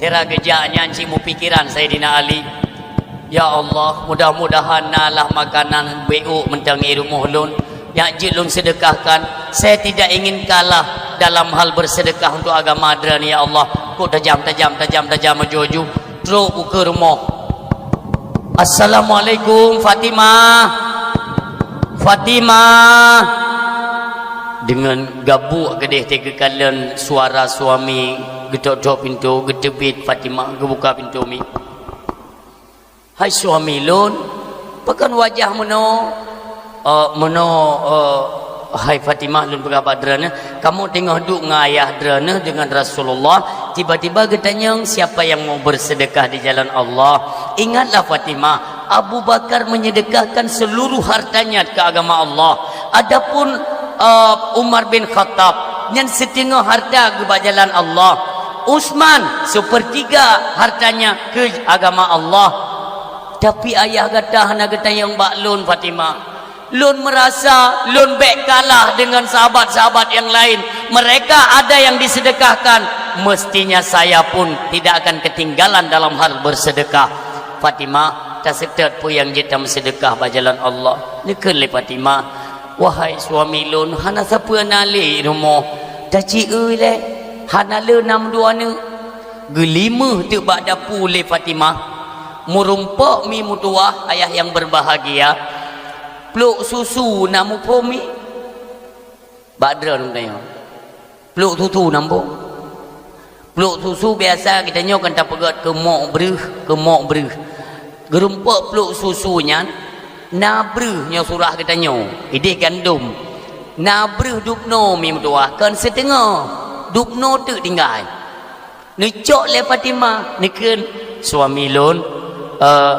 sira geujak nyan cit meupikiran Saidina Ali, "Ya Allah, mudah-mudahan na lah makanan beuôk mantong i rumoh lôn, nyang jeuet lôn seudeukahkan. Saya tidak ingin kalah dalam hal bersedekah untuk agama Droeneuh, ya Allah." Kok tajam, tajam, tajam, tajam laju-laju. Trok u keue rumoh. "Assalamualaikum, Fatimah. Fatimah." Deungon gabuek geudeh teuka geukalon suara suami, geutok-tok pintoe, geuteubiet Fatimah, geubuka pintoe mi. "Hai suami lôn, pakon wajah meunoe?" "Eh, meunoe, eh, hai Fatimah, lôn peugah bak droeneuh, kamoe teungoh duek ngon ayah droeneuh deungon Rasulullah, tiba-tiba geutanyong siapa yang mau bersedekah di jalan Allah. Ingatlah Fatimah, Abu Bakar menyedekahkan seluruh hartanya ke agama Allah. Adapun, eh, Umar bin Khattab, nyan siteungoh harta geuh bak jalan Allah. Utsman, sepertiga hartanya ke agama Allah. Tapi ayah gata hana geutanyong bak lôn, Fatimah. Lôn meurasa lôn bék kalah deungon sahabat-sahabat nyang laén. Mereka ada yang disedekahkan, mestinya saya pun tidak akan ketinggalan dalam hal bersedekah." "Fatimah, taseutôt peue nyang jeuet tameusedekah bak jalan Allah." Neukheun lé Fatimah, "Wahai suami lôn, hana sapeue na lé i rumoh. Taci-eu lé, hana lé nam dua aneuk." Geulimeue teuk bak dapu lé Fatimah. Meurumpok mi meutuah, ayah yang berbahagia. Pluek susu na muphom mi? Bak droeneuh tanyong. Pluek susu na muphom? Pluek susu biasa geutanyoe kan tapeugét keumok breuh, keumok breuh. Geurumpok pluek susu nyan, na breuh nyoe surah geutanyoe, ideh gandom. Na breuh dubnoe mi meutuah, kon siteungoh. Dubnoe teuk tinggai. Neucok lé Fatimah, neukheun, "Suami lôn, eh,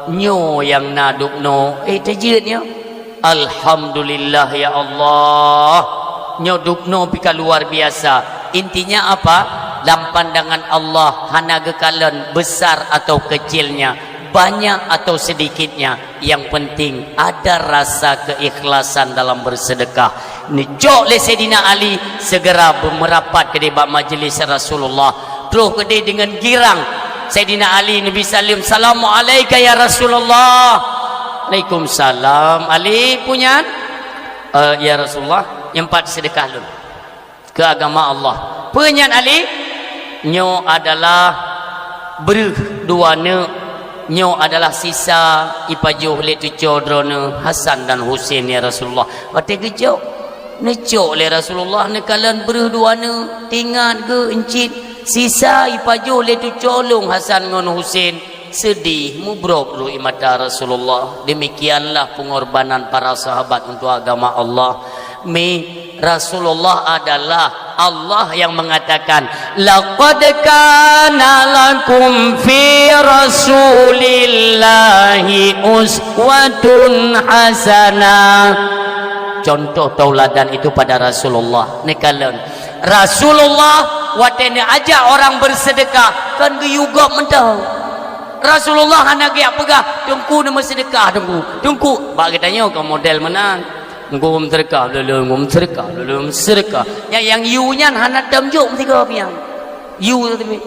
nyoe nyang na dubnoe, eh, teujeuet nyoe." "Alhamdulillah, ya Allah. Nyoe dubnoe pih ka luar biasa." Intinya apa? Lam pandangan Allah hana geukalon besar atau kecilnya, banyak atau sedikitnya. Yang penting ada rasa keikhlasan dalam bersedekah. Neucok lé Saidina Ali, segera meurapat keudeh bak majlis Rasulullah. Troh keudeh deungon girang Saidina Ali, Nabi saleuem, "Salamualaika ya Rasulullah." "Waalaikumsalam." "Ali, peue nyan?" "Eh, ya Rasulullah, nyoe pat seudeukah lôn keu agama Allah." "Peue nyan, Ali?" "Nyoe adalah breuh dua neuk. Nyoe adalah sisa ipajoh lé cucoe droeneuh Hasan dan Husein, ya Rasulullah." Watée geucok, neucok lé Rasulullah, neukalon breuh dua neuk, teuingat geuh, "Cit sisa ipajoh lé cucoe lôn Hasan ngon Husein." Seudeh, mubrok rui mata Rasulullah. Demikianlah pengorbanan para sahabat untuk agama Allah. Mi, Rasulullah adalah Allah yang mengatakan, "Laqad kana lakum fi Rasulillahi uswatun hasanah." Contoh tauladan itu pada Rasulullah. Neukalon, Rasulullah watée neuajak orang bersedekah, kon geuyue gob mantong. Rasulullah hana geujak peugah, "Teungku, neumeuseudeukah, Teungku." "Teungku, bak geutanyoe kon model meunan. Teungku, meuseudeukah lôn, meuseudeukah lôn, meuseudeukah." Nyang, nyang yue nyan hana tom jok meusigoe piang. Yue teubiet.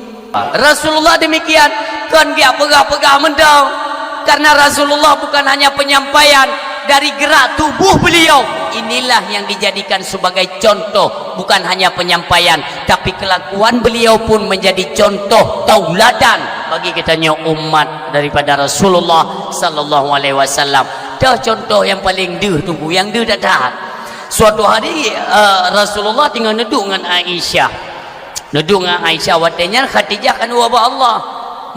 Rasulullah demikian, kon geujak peugah-peugah mantong. Karena Rasulullah bukan hanya penyampaian, dari gerak tubuh beliau, inilah yang dijadikan sebagai contoh, bukan hanya penyampaian, tapi kelakuan beliau pun menjadi contoh tauladan bagi geutanyoe umat daripada Rasulullah sallallahu alaihi wasallam. Toh contoh nyang paleng deuh, Teungku, nyang deuh that-that. Suatu hari, eh, Rasulullah teungoh neuduek ngon Aisyah. Neuduek ngon Aisyah watée nyan Khadijah ka neuwoe bak Allah.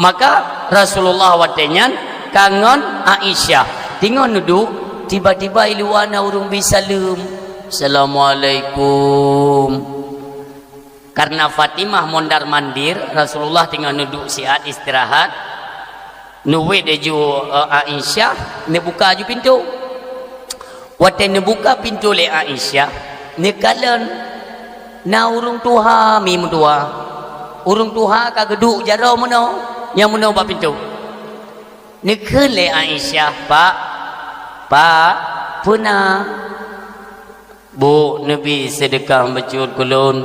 Maka Rasulullah watée nyan ka ngon Aisyah. Teungoh neuduek, tiba-tiba i luwa na ureuëng bi saleuem. "Assalamualaikum." Karena Fatimah mondar-mandir, Rasulullah teungoh neuduek siat istirahat. Neuwet laju, eh, Aisyah, neubuka laju pintoe. Watée neubuka pintoe lé Aisyah, neukalon na ureuëng tuha mi meutuah. Ureuëng tuha ka geuduek jaroe meunoe, nyang meunoe bak pintoe. Neukheun lé Aisyah, "Pak, Pak, peue na?" "Bu, neubi seudeukah bacut keu lôn,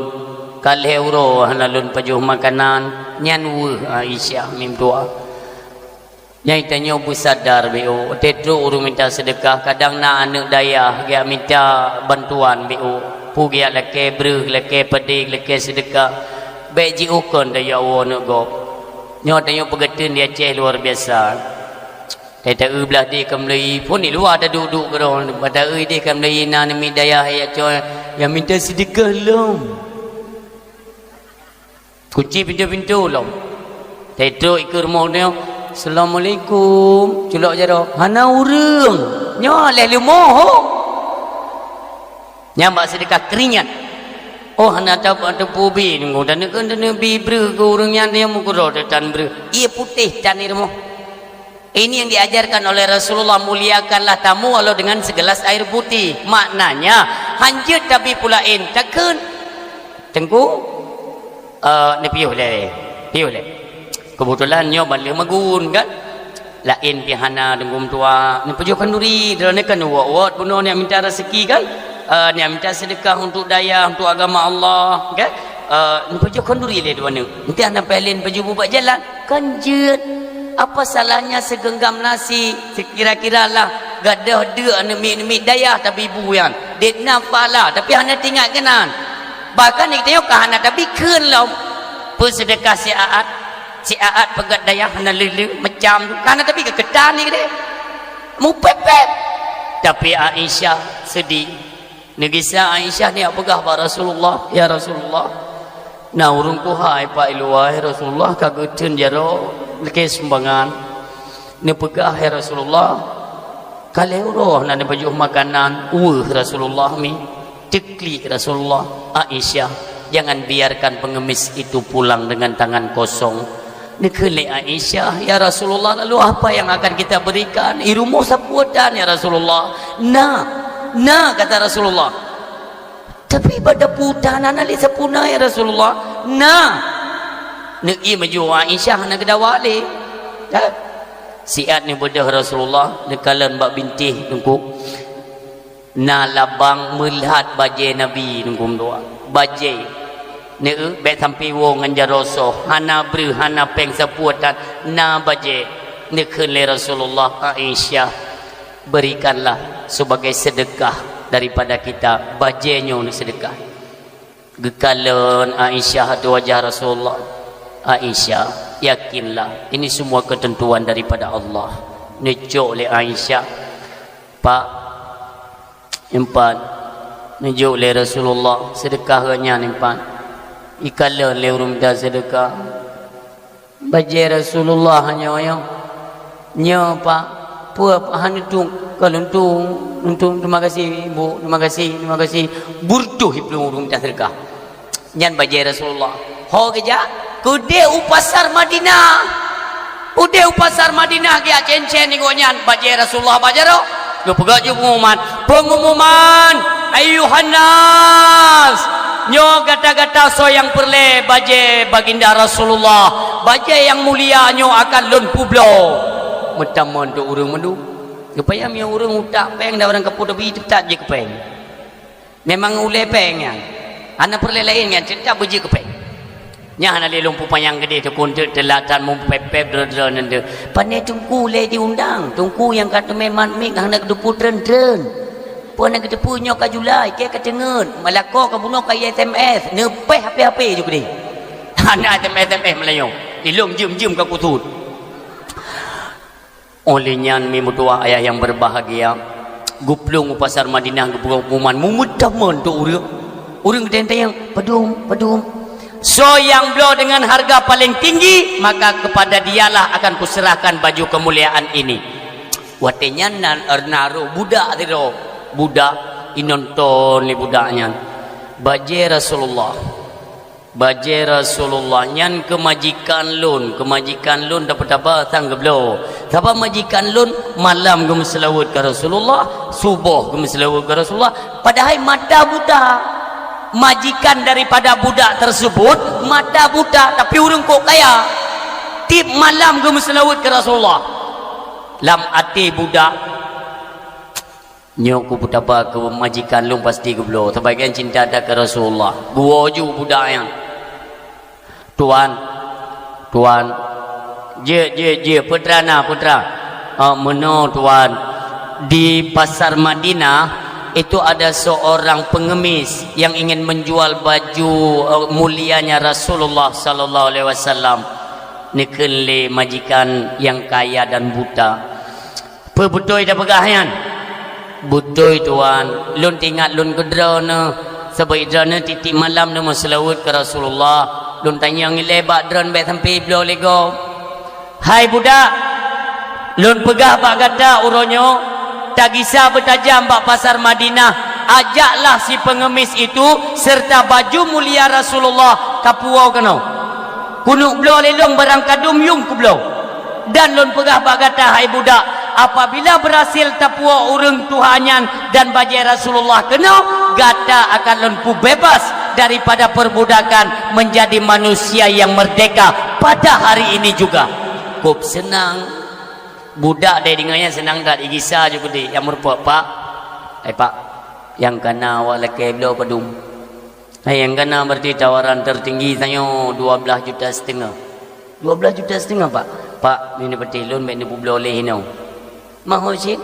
ka lhée uroe hana lôn pajoh makanan." Nyan weueh Aisyah mi meutuah. Nyang tanyoe beusadar, B O, watée trok ureuëng minta seudeukah, kadang na aneuëk dayah geujak minta bantuan, B O. Peue geujak lakée breueh, lakée padé, lakée seudeukah. Bék jiôh kon tanyoe woe aneuëk gob. Nyoe tanyoe peugeuteun di Aceh luar biasa. Tata-eu blah deh ka meulai, phon di luwa taduek-duek keudroe. Bata-eu deh ka meulai na neumiet dayah, ya coe, ya minta seudeukah lom. Kunci pintoe-pintoe lom. Teutrok ikeue rumoh nyoe, "Assalamualaikum." Culok jaroe, hana ureuëng. Nyoe leh leumoh. Nyang bak seudeukah keuringat. Oh, hana tab-, teupeu bi nunggu. Dan neukeun neubi breueh keu ureuëng nyan, dia meukeurok tan breueh. Ie putéh tan di rumoh. Ini yang diajarkan oleh Rasulullah, muliakanlah tamu walau dengan segelas air putih. Maknanya, hanjeuet tabi peue laén, takheun, "Teungku, eh, neupiôh lé, piôh lé." Keubeutulan nyoe ban lheueh magun, kan? Laén pih hana, Teungku meutuah. Neupajoh khanduri, droeneuh kan uwot-uwot bunoe neujak minta raseuki, kan? Eh, neujak minta seudeukah untuk dayah, untuk agama Allah, kan? Eh, neupajoh khanduri lé droeneuh. Enti hana pih lé neupajoh bubak jalan. Kan jeuet, apa salahnya segenggam nasi, sekira-kira lah gadôh deuk aneuk miet-miet dayah tabi bu nyan. Dek na pahala, tapi hana teuingat keunan. Bahkan di tanyoe ka hana tabi kheun lom. Peuseudeukah siaat, siaat peugét dayah hana leuh-leuh, macam tu. Ka hana tabi keu keutan ni deh. Mupép-pép. Tapi Aisyah sedih. Neugisa Aisyah neujak peugah bak Rasulullah, "Ya Rasulullah, na ureuëng tuha i luwa, ya Rasulullah, ka geuteun jaroe lakée sumbangan." Neupeugah, "Ya Rasulullah, ka lhée uroe hana neupajoh makanan." Weueh Rasulullah mi, teuklik Rasulullah, "Aisyah, jangan biarkan pengemis itu pulang dengan tangan kosong." Neukheun lé Aisyah, "Ya Rasulullah, lalu apa yang akan kita berikan? I rumoh sapeue tan, ya Rasulullah?" "Na, na," kata Rasulullah. "Tapi bak dapu tan hana lé sapeue na, ya Rasulullah." "Na." Neuié maju Aisyah hana geudawa lé. Dah. Siat neubeudôh Rasulullah, neukalon bak bintéh Teungku. Na labang meulhat bajée Nabi Teungku meutuah. Bajée. Neu, bék sampai woe ngon jaroe soh, hana breueh, hana péng sapeue tan, na bajée. Neukheun lé Rasulullah, "Aisyah, berikanlah sebagai sedekah daripada kita, bajée nyoe neuseudekah." Geukalon Aisyah ateueh wajah Rasulullah. "Aisyah, yakinlah, ini semua ketentuan daripada Allah." Neucok lé Aisyah, "Pak, empat." Neujok lé Rasulullah, "Seudekah geuh nyan empat." Ikalon lé ureuëng mita seudekah. "Bajée Rasulullah nyoe, nyoe." "Nyoe, Pak." "Peue, Pak, hana tueng?" "Ka lôn tueng, lôn tueng. Terima kasih, Ibu. Terima kasih, terima kasih." Beureutoh iplueng ureuëng mita seudekah. Nyan bajée Rasulullah. Ho geujak, keudeh u pasar Madinah. Udeh u pasar Madinah geujak cen-cen nibak nyan, bajée Rasulullah bak jaroe. Geupeugah ju pengumuman, "Pengumuman, ayuhan nas! Nyoe gata-gata soe nyang peureulée bajée Baginda Rasulullah, bajée nyang mulia nyoe akan lôn peubloe." Meutamong tu ureuëng mandum. Geupayang meunyoe ureuëng utak péng dan ureuëng kapot tapi teutap jikeu péng. Memang ulée péng nyan. Hana peureulée laén nyan, teutap beujeuet keu péng. Nyan hana lé lôn peupanyang keudeh, teukon teuk teulatan mupép-pép droe-droe nyan deuh. Pane teungku lé diundang, teungku nyang ka teumé mat mic hana geuteupeue treun-treun. Peue hana geuteupeue nyoe ka Julai, kée ka teungeut, meulakoe ka bunoe ka i S M S, neupéh H P-H P ju keudeh. Hana S M S, S M S meulayeue. Ilong jeuem-jeuem ka kusut. Oleh nyan, mi meutuah ayah yang berbahagia, Geuplueng u pasar Madinah, geupeugah pengumuman, meumeutamon tu ureuëng. Ureuëng geutanyong-tanyong, "Padum, padum?" Soe nyang bloe deungon hareuga paleng tinggi, maka kepada dialah akan kuserahkan baju kemuliaan ini. Watée nyan na, na rôh budak sidroe. Budak, inonton lé budak nyan. Bajée Rasulullah. Bajée Rasulullah nyan keu majikan lôn, keu majikan lôn taba-taba sang geubloe. Sabab majikan lôn malam geumeuseulaweuet keu Rasulullah, suboh geumeuseulaweuet keu Rasulullah, padahai mata buta. Majikan daripada budak tersebut mata buta, tapi ureuëng kok kaya. Tieb malam geumeuseulaweuet keu Rasulullah. Lam até budak, "Nyoe kupeutaba keu majikan lôn pasti geubloe, sabagian cinta that keu Rasulullah." Geuwoe ju budak nyan, "Tuan, tuan, jeuet, jeuet, jeuet, peue teuma na, peue teuma?" "Ah, meunoe, tuan, di pasar Madinah itu ada seorang pengemis yang ingin menjual baju, eh, mulianya Rasulullah sallallahu alaihi wasallam." Neukheun lé majikan nyang kaya dan buta, "Peue beutôi tapeugah nyan?" "Beutôi, tuan. Lôn teuingat lôn keu droeneuh. Sabab droeneuh tieb-tieb malam neumeuseulaweuet keu Rasulullah. Lôn tanyong ilée bak droeneuh bék sampoe bloe lé gob." "Hai budak, lôn peugah bak gata uroe nyoe, tagisa beutajam bak pasar Madinah, ajaklah si pengemis itu serta baju mulia Rasulullah kapuwoe keunoe. Keuneuk bloe lé lôn barang kadum nyang kubloe. Dan lôn peugah bak gata, hai budak, apabila berhasil tapuwoe ureuëng tuha nyan dan bajée Rasulullah keunoe, gata akan lôn peubeubaih daripada perbudakan menjadi manusia yang merdeka pada hari ini juga." Kok seunang. Budak dai deungoe nyan seunang that, igisa ju keudeh nyang meurumpok, "Pak, hai Pak, nyang kana awak lakée bloe padum?" "Hai, nyang kana berarti tawaran tertinggi tanyoe dua belas juta setengah." "Dua belas juta setengah, Pak?" "Pak, meunyoe patéh lôn bék neupeubloe lé hinoe." "Mahôi cit?"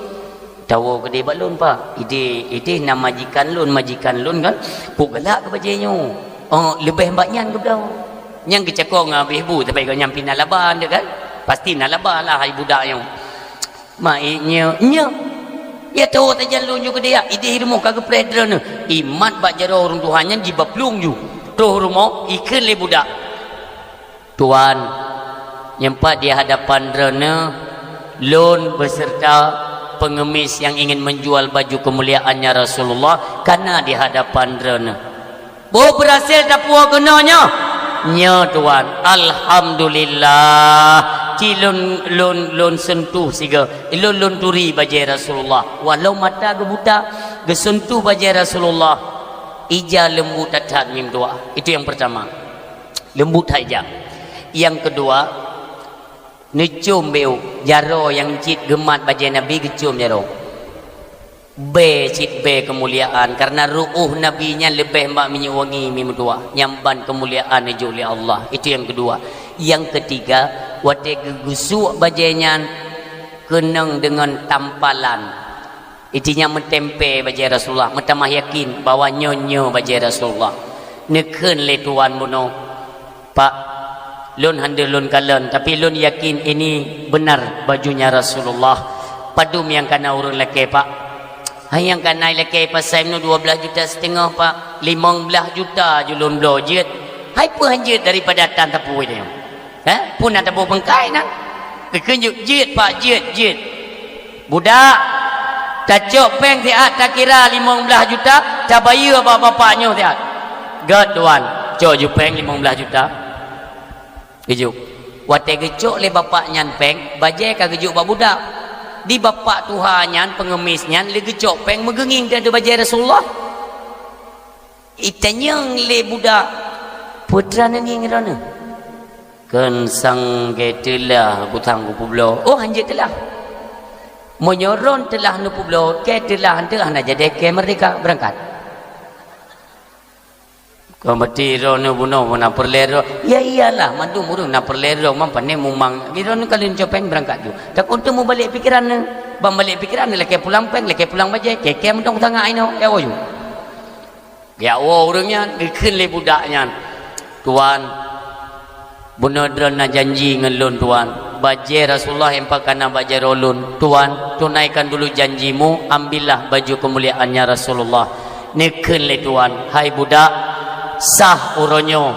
"Tawoe keudeh bak lôn, Pak. Ideh, ideh na majikan lôn, majikan lôn kan, peue galak keu bajée nyoe. Oh, leubeh bak nyan geubloe." Nyang geucakong habéh bu, tapi gobnyan pih na laba nyan kan? Pasti na laba lah hai budak nyoe. "Mak, eh, nyoe, nyoe. Ya tawoe tajak lôn ju keudeh, ideh rumoh ka geupreh droeneuh." Imat bak jaroe ureuëng tuha nyan jiba plueng ju. Troh rumoh, ikheun lé budak, "Tuan, nyempat di hadapan droeneuh, lôn beserta pengemis yang ingin menjual baju kemuliaannya Rasulullah kana di hadapan droeneuh." "Boh beurhasil tapuwoe keunoe nyoe?" "Nyoe, Tuan. Alhamdulillah. Ci lôn, lôn, lôn seuntuh sigoe. Lôn, lôn turi bajée Rasulullah. Walau mata geubuta, geuseuntuh bajée Rasulullah. Ija leumbut that-that mim doa." Itu yang pertama. Leumbut that ija. Yang kedua, neucom bék jaroe nyang cit geumat bajée Nabi, geucom jaroe. Bée cit bée keumuliaan, karena ru'uh Nabi nyan leubeh bak minyeuk wangi meudoa, nyang ban keumuliaan neujok lé Allah. Itu yang kedua. Yang ketiga, watée geugusuk bajée nyan keunong deungon tampalan. Itu nyan meutempé bajée Rasulullah, meutamah yakin bahwa nyoe, nyoe bajée Rasulullah. Neukheun lé tuan bunoe, "Pak, lôn hana lôn kalon, tapi lôn yakin ini benar bajunya Rasulullah. Padum nyang kana ureuëng lakée, Pak?" "Hai, nyang kana lakée pasai meunyoe dua belas juta setengah, Pak. Limong belas juta ju lôn bloe jeuet." "Hai, peue han jeuet daripada tan tapui nyoe? Hah? Peue na taboh beungkai na?" Geukheun ju, "Jeuet, Pak, jeuet, jeuet." "Budak, tacok péng siat takira limong belas juta, tabayeue bak bapak nyoe siat." "Gét, Tuan." Cok ju péng limong belas juta. Geujok. Watée geucok lé bapak nyan péng, bajée ka geujok bak budak. Di bapak tuha nyan, pengemis nyan, lé geucok péng meugeungieng teuh bajée Rasulullah. Itanyong lé budak, "Peue teuma neungieng droeneuh?" "Kheun sang kée teulah, butang kupeubloe." "Oh, han jeuet teulah. Meunyoe droen teulah neupeubloe, kée teulah han teuh hana jadi kée merdeka, beurangkat." "Kon berarti droeneuh bunoe na peureulée droe?" "Ya iyalah, mandum ureuëng na peureulée droe, man pané mumang. Droeneuh ka lôn cok péng beurangkat ju. Takot teuh mubalek pikeran neuh. Ban balek pikeran neuh lakée pulang péng, lakée pulang bajée, kée-kée mantong tangai nyoe, ya woe ju." Geujak woe ureuëng nyan, geukheun lé budak nyan, "Tuan, bunoe droen na janji ngon lôn, Tuan. Bajée Rasulullah nyang pat ka na bak jaroe lôn, "Tuan, tunaikan dulu janjimu, ambillah baju kemuliaannya Rasulullah." Neukheun lé tuan, "Hai budak, sah uroe nyoe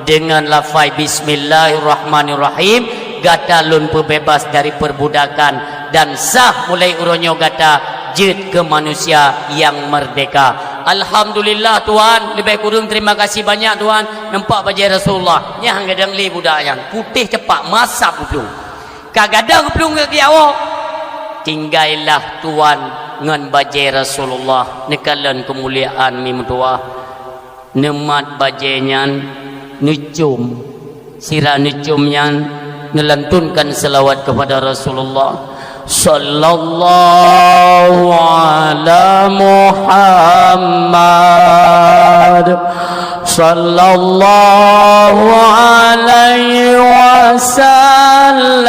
deungon lafai Bismillahirrahmanirrahim, gata lôn peubeubaih dari perbudakan, dan sah mulai uroe nyoe gata jeuet keu manusia nyang meurdeka." "Alhamdulillah tuan, leubeh kureueng terima kasih banyak tuan." Nampak bajée Rasulullah, nyang gadang lé budak nyan, putéh cepak, masab geuplueng. Ka gadôh geuplueng keu awak. Tinggailah tuan ngon bajée Rasulullah, neukalon keumuliaan mi meutuwah. Neumat bajée nyan, neucom. Sira neucom nyan, neulantunkan salawat kepada Rasulullah. Sallallahu ala Muhammad. Sallallahu alaihi wasallam.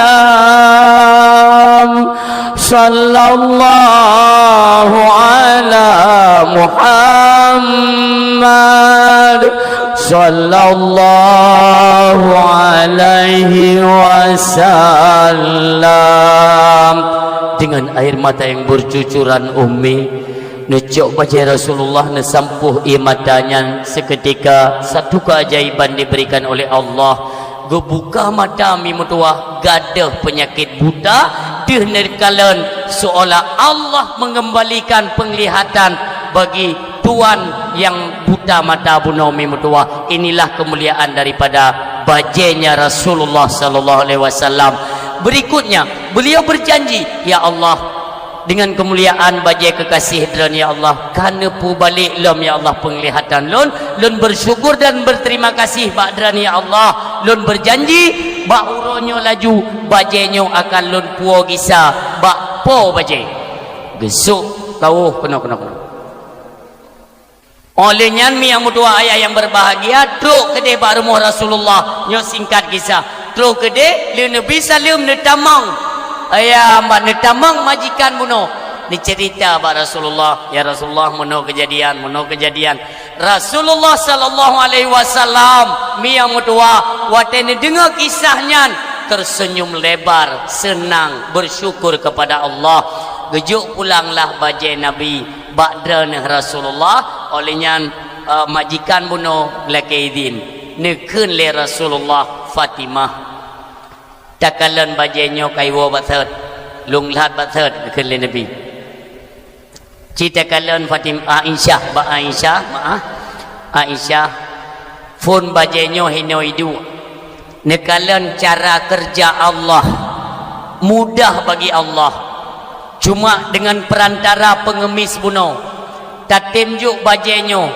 Sallallahu ala Muhammad. Sallallahu alaihi wasallam. Dengan air mata yang bercucuran, Ummi, neucok bajée Rasulullah, neusampôh ié mata nyan. Seketika, satu keajaiban diberikan oleh Allah. Geubuka mata mi meutuwah, gadôh peunyakét buta, deuh neukalon, seolah Allah mengembalikan penglihatan bagi tuan nyang buta mata bunoe mi meutuwah. Inilah kemuliaan daripada bajéenya Rasulullah sallallahu alaihi wasallam. Berikutnya, beliau berjanji, "Ya Allah, dengan kemuliaan bajée keukaséh Droen, ya Allah, ka neupeubalék lom, ya Allah, peunglihatan lôn. Lôn beusyukur dan beuterima kasih bak Droen, ya Allah. Lôn beujanji, bak uroe nyoe laju bajée nyoe akan lôn puwoe gisa bak po bajée." Geusok kawöh keunoe, keunoe, keunoe. Óh lheueh nyan, mi nyang meutuwah, ayah nyang berbahagia, trok keudeh bak rumoh Rasulullah. Nyoe singkat kisah. Trok keudeh, lheueh neubi saleuem, neutamong. Ayah, bak neutamong majikan bunoe. Neucerita bak Rasulullah, "Ya Rasulullah, meunoe keujadian, meunoe keujadian." Rasulullah sallallahu alaihi wasallam, mi nyang meutuwah, watée neudeungoe kisah nyan, terseunyum lebar, seunang, beusyukur keupada Allah. Geujok pulanglah bajée Nabi bak droeneuh Rasulullah, óh lheueh nyan, eh, majikan bunoe lakée idhin. Neukheun lé Rasulullah, "Fatimah, takalon bajée nyoe kayue bak sot, lôn lhat bak sot," neukheun lé Nabi. Ci takalon Fatim-, Aisyah, bak Aisyah, maaf, Aisyah, phon bajée nyoe hinoe iduek. Neukalon cara keureuja Allah, mudah bagi Allah. Cuma deungon peurantara peungeumis bunoe, tatem jok bajée nyoe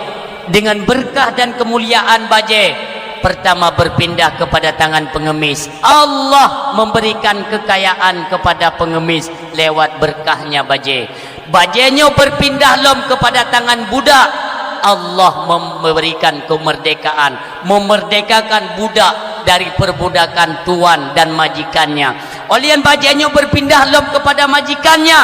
deungon beureukat dan keumuliaan bajée. Peurtama beurpindah keupada tangan peungeumis. Allah meuberikan keukayaan keupada peungeumis lewat beureukat nyan bajée. Bajée nyoe beurpindah lom keupada tangan budak. Allah mem-, meuberikan keumeurdekaan, meumeurdekakan budak dari peurbudakan tuan dan majikannya. Óh lheueh nyan bajée nyoe beurpindah lom keupada majikannya,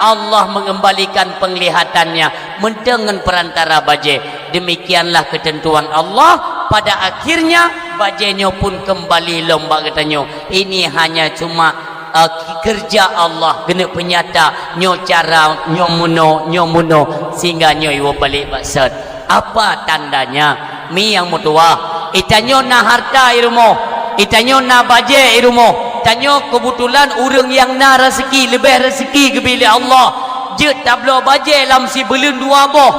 Allah meungeumbalikan peunglihatannya mantong ngon peurantara bajée. Deumikianlah keuteuntuan Allah, pada akhirnya bajée nyoe pun keumbali lom bak geutanyoe. Ini hanya cuma eh, keureuja Allah geuneuk peunyata, nyoe cara, nyoe meunoe, nyoe meunoe, sehingga nyoe iwoe balek bak sot. Apa tandanya? Mi nyang meutuwah, itanyoe na harta i rumoh, itanyoe na bajée i rumoh, tanyoe keubeutulan ureuëng nyang na raseuki, leubeh raseuki geubri lé Allah. Jeuet tabloe bajée lam sibuleuen dua boh.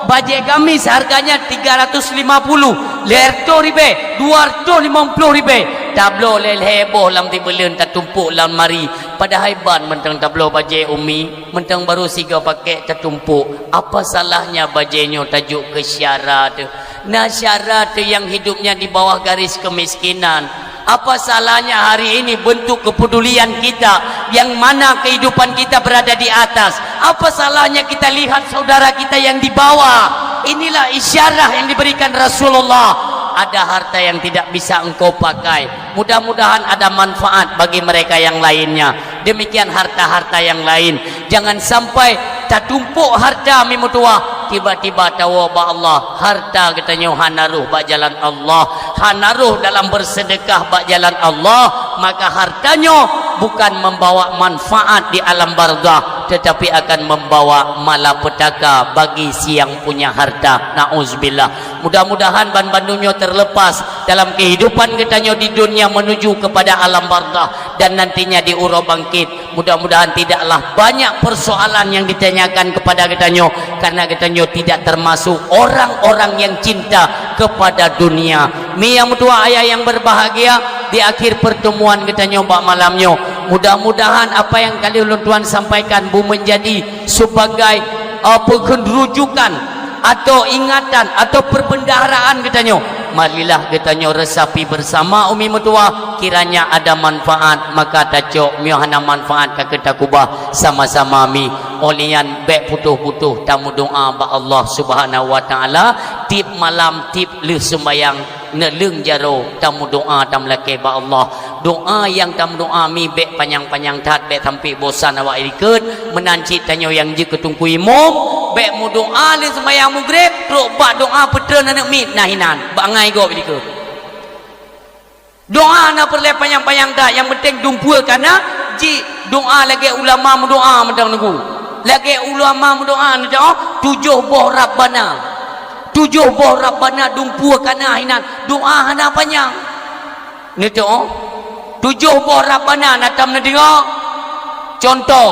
Bajée gamis harganya tiga ratus lima puluh, lhée reutôh ribée, dua reutôh limong ploh ribée. Tabloe lhée-lhée boh lam sibuleuen, tatumpok lam lemari. Padahai ban mantong tabloe bajée Umi, mantong barô sigoe pakèk, tatumpok. Apa salahnya bajée nyoe tajok keu syedara teuh? Na syedara teuh nyang hidupnya di bawah garis kemiskinan. Apa salahnya hari ini bentuk kepedulian kita, yang mana kehidupan kita berada di atas? Apa salahnya kita lihat saudara kita yang di bawah? Inilah isyarah yang diberikan Rasulullah. Ada harta yang tidak bisa engkau pakai, mudah-mudahan ada manfaat bagi mereka yang lainnya. Demikian harta-harta yang lain. Jangan sampai tatumpok harta mi meutuwah, Tiba-tiba tawoe bak Allah, harta geutanyoe hana rhoh bak jalan Allah, hana rhoh dalam bersedekah bak jalan Allah, maka harta nyoe bukan membawa manfaat di alam barzakh, tetapi akan membawa malapetaka bagi si yang punya harta. Nauzubillah. Mudah-mudahan ban bandum nyoe terlepas dalam kehidupan geutanyoe di dunia menuju kepada alam barzakh dan nantinya di uroe bangkit. Mudah-mudahan tidaklah banyak persoalan yang ditanyakan kepada geutanyoe, karena geutanyoe tidak termasuk orang-orang yang cinta kepada dunia. Mi nyang meutuah, ayah yang berbahagia, di akhir pertemuan geutanyoe bak malam nyoe, mudah-mudahan apa yang kali ulôn tuan sampaikan bu menjadi sebagai, eh, apa kheun, rujukan atau ingatan atau perbendaharaan geutanyoe. Marilah geutanyoe resapi bersama umi meutuah, kiranya ada manfaat maka tacok, meunyoe hana manfaat ka keuh takubah sama-sama mi. Óh lheueh nyan bék putôh-putôh tameudoá bak Allah Subhanahu wa Taala, tiep malam, tiep lheueh seumbahyang, neuleueng jaroe tameudoá, tameulakée bak Allah. Doá nyang tameudoá mi bék panyang-panyang that, bék sampai bosan awak likot. Meunan cit tanyoe nyang jeuet keu teungku imum, bék meudoá lheueh seumbahyang mugreb, trok bak doá peutreun aneuk miet, nah inan, bangai gob likot. Doá na peureulée panyang-panyang that, nyang penting dumpeue kana jih. Doá lagée ulama meudoá mantong nunggu. Lagée ulama meudoá nyoe, tujoh boh Rabbana. Tujoh boh Rabbana dumpeue kana inan. Doá hana panyang. Nyoe, tujoh boh Rabbana na tam neudeungoe. Contoh,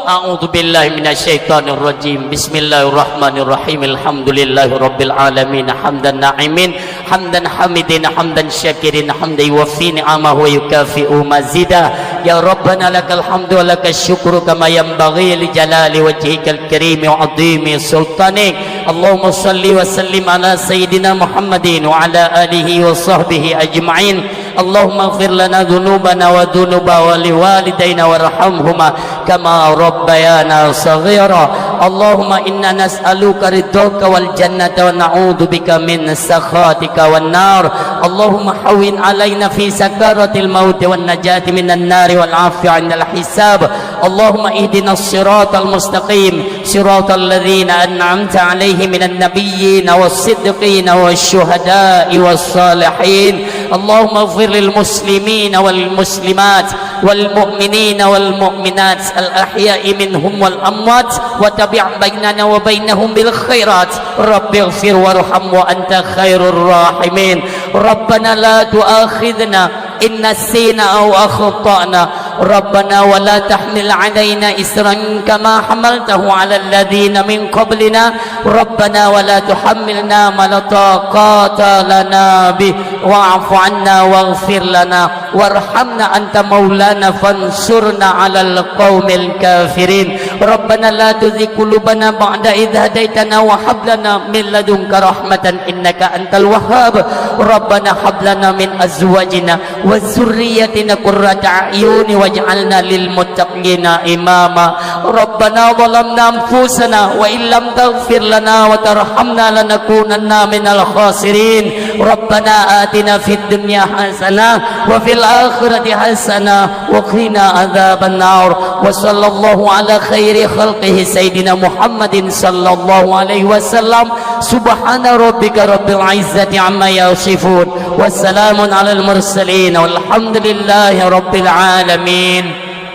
a'udzubillahi minasyaitonirrajim. Bismillahirrahmanirrahim. Alhamdulillahirabbil alamin. Hamdan na'imin, hamdan hamidin, hamdan syakirin, hamdan yuwafi ni'amahu wa yukafi'u mazidah. Ya Rabbana lakal hamdu wa lakasy syukru kama yanbaghi li jalali wajhikal karimi wa 'azimi sultanik. Allahumma shalli wa sallim ala sayyidina Muhammadin wa ala alihi wa sahbihi ajma'in. Allahumma ighfir lana dzunubana wa dzunuba wali walidaina warhamhuma kama rabbayana shaghira. Allahumma inna nas'aluka ridhaka wal jannata wa na'udzubika min sakhatika wan nar. Allahumma hawwin alaina fi sakaratil mauti wan najati minan nari wal afiyah 'indal hisab. Allahumma ihdinas siratal mustaqim, siratal ladzina an'amta 'alaihim minan nabiyyin was siddiqin wasy syuhada'i was salihin. Allahumma ighfir lil muslimina wal muslimat, wal mu'minina wal mu'minat, al ahya'i minhum wal amwat, wa tabi' bainana wa bainahum bil khairat. Rabbighfir warham wa anta khairur rahimin. Rabbana la tu'akhidna in nasina aw akhtana. Rabbana wa la tahmil 'alaina isran kama hamaltahu 'alal ladzina min qablina. Rabbana wa la tuhammilna ma la taqata lana bih, wa'fu 'anna waghfir lana warhamna anta maulana fansurna 'alal qaumil kafirin. Rabbana la tuzigh qulubana ba'da idh hadaitana wa hab lana min ladunka rahmatan innaka antal wahhab. Rabbana hab lana min azwajina wa dzurriyyatina qurrata a'yuni waj'alna lil muttaqina imama. Rabbana zalamna anfusana wa illam taghfir lana wa tarhamna lanakunanna minal khasirin. Rabbana atina fid dunya hasanah wa fil akhirati hasanah wa qina adzaban nar. Wa sallallahu ala khairi khalqihi sayyidina Muhammadin sallallahu alaihi wasallam. Subhana rabbika rabbil izzati amma yasifun. Wa salamun alal mursalin. Walhamdulillahi rabbil alamin.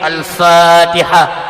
Al-Fatihah.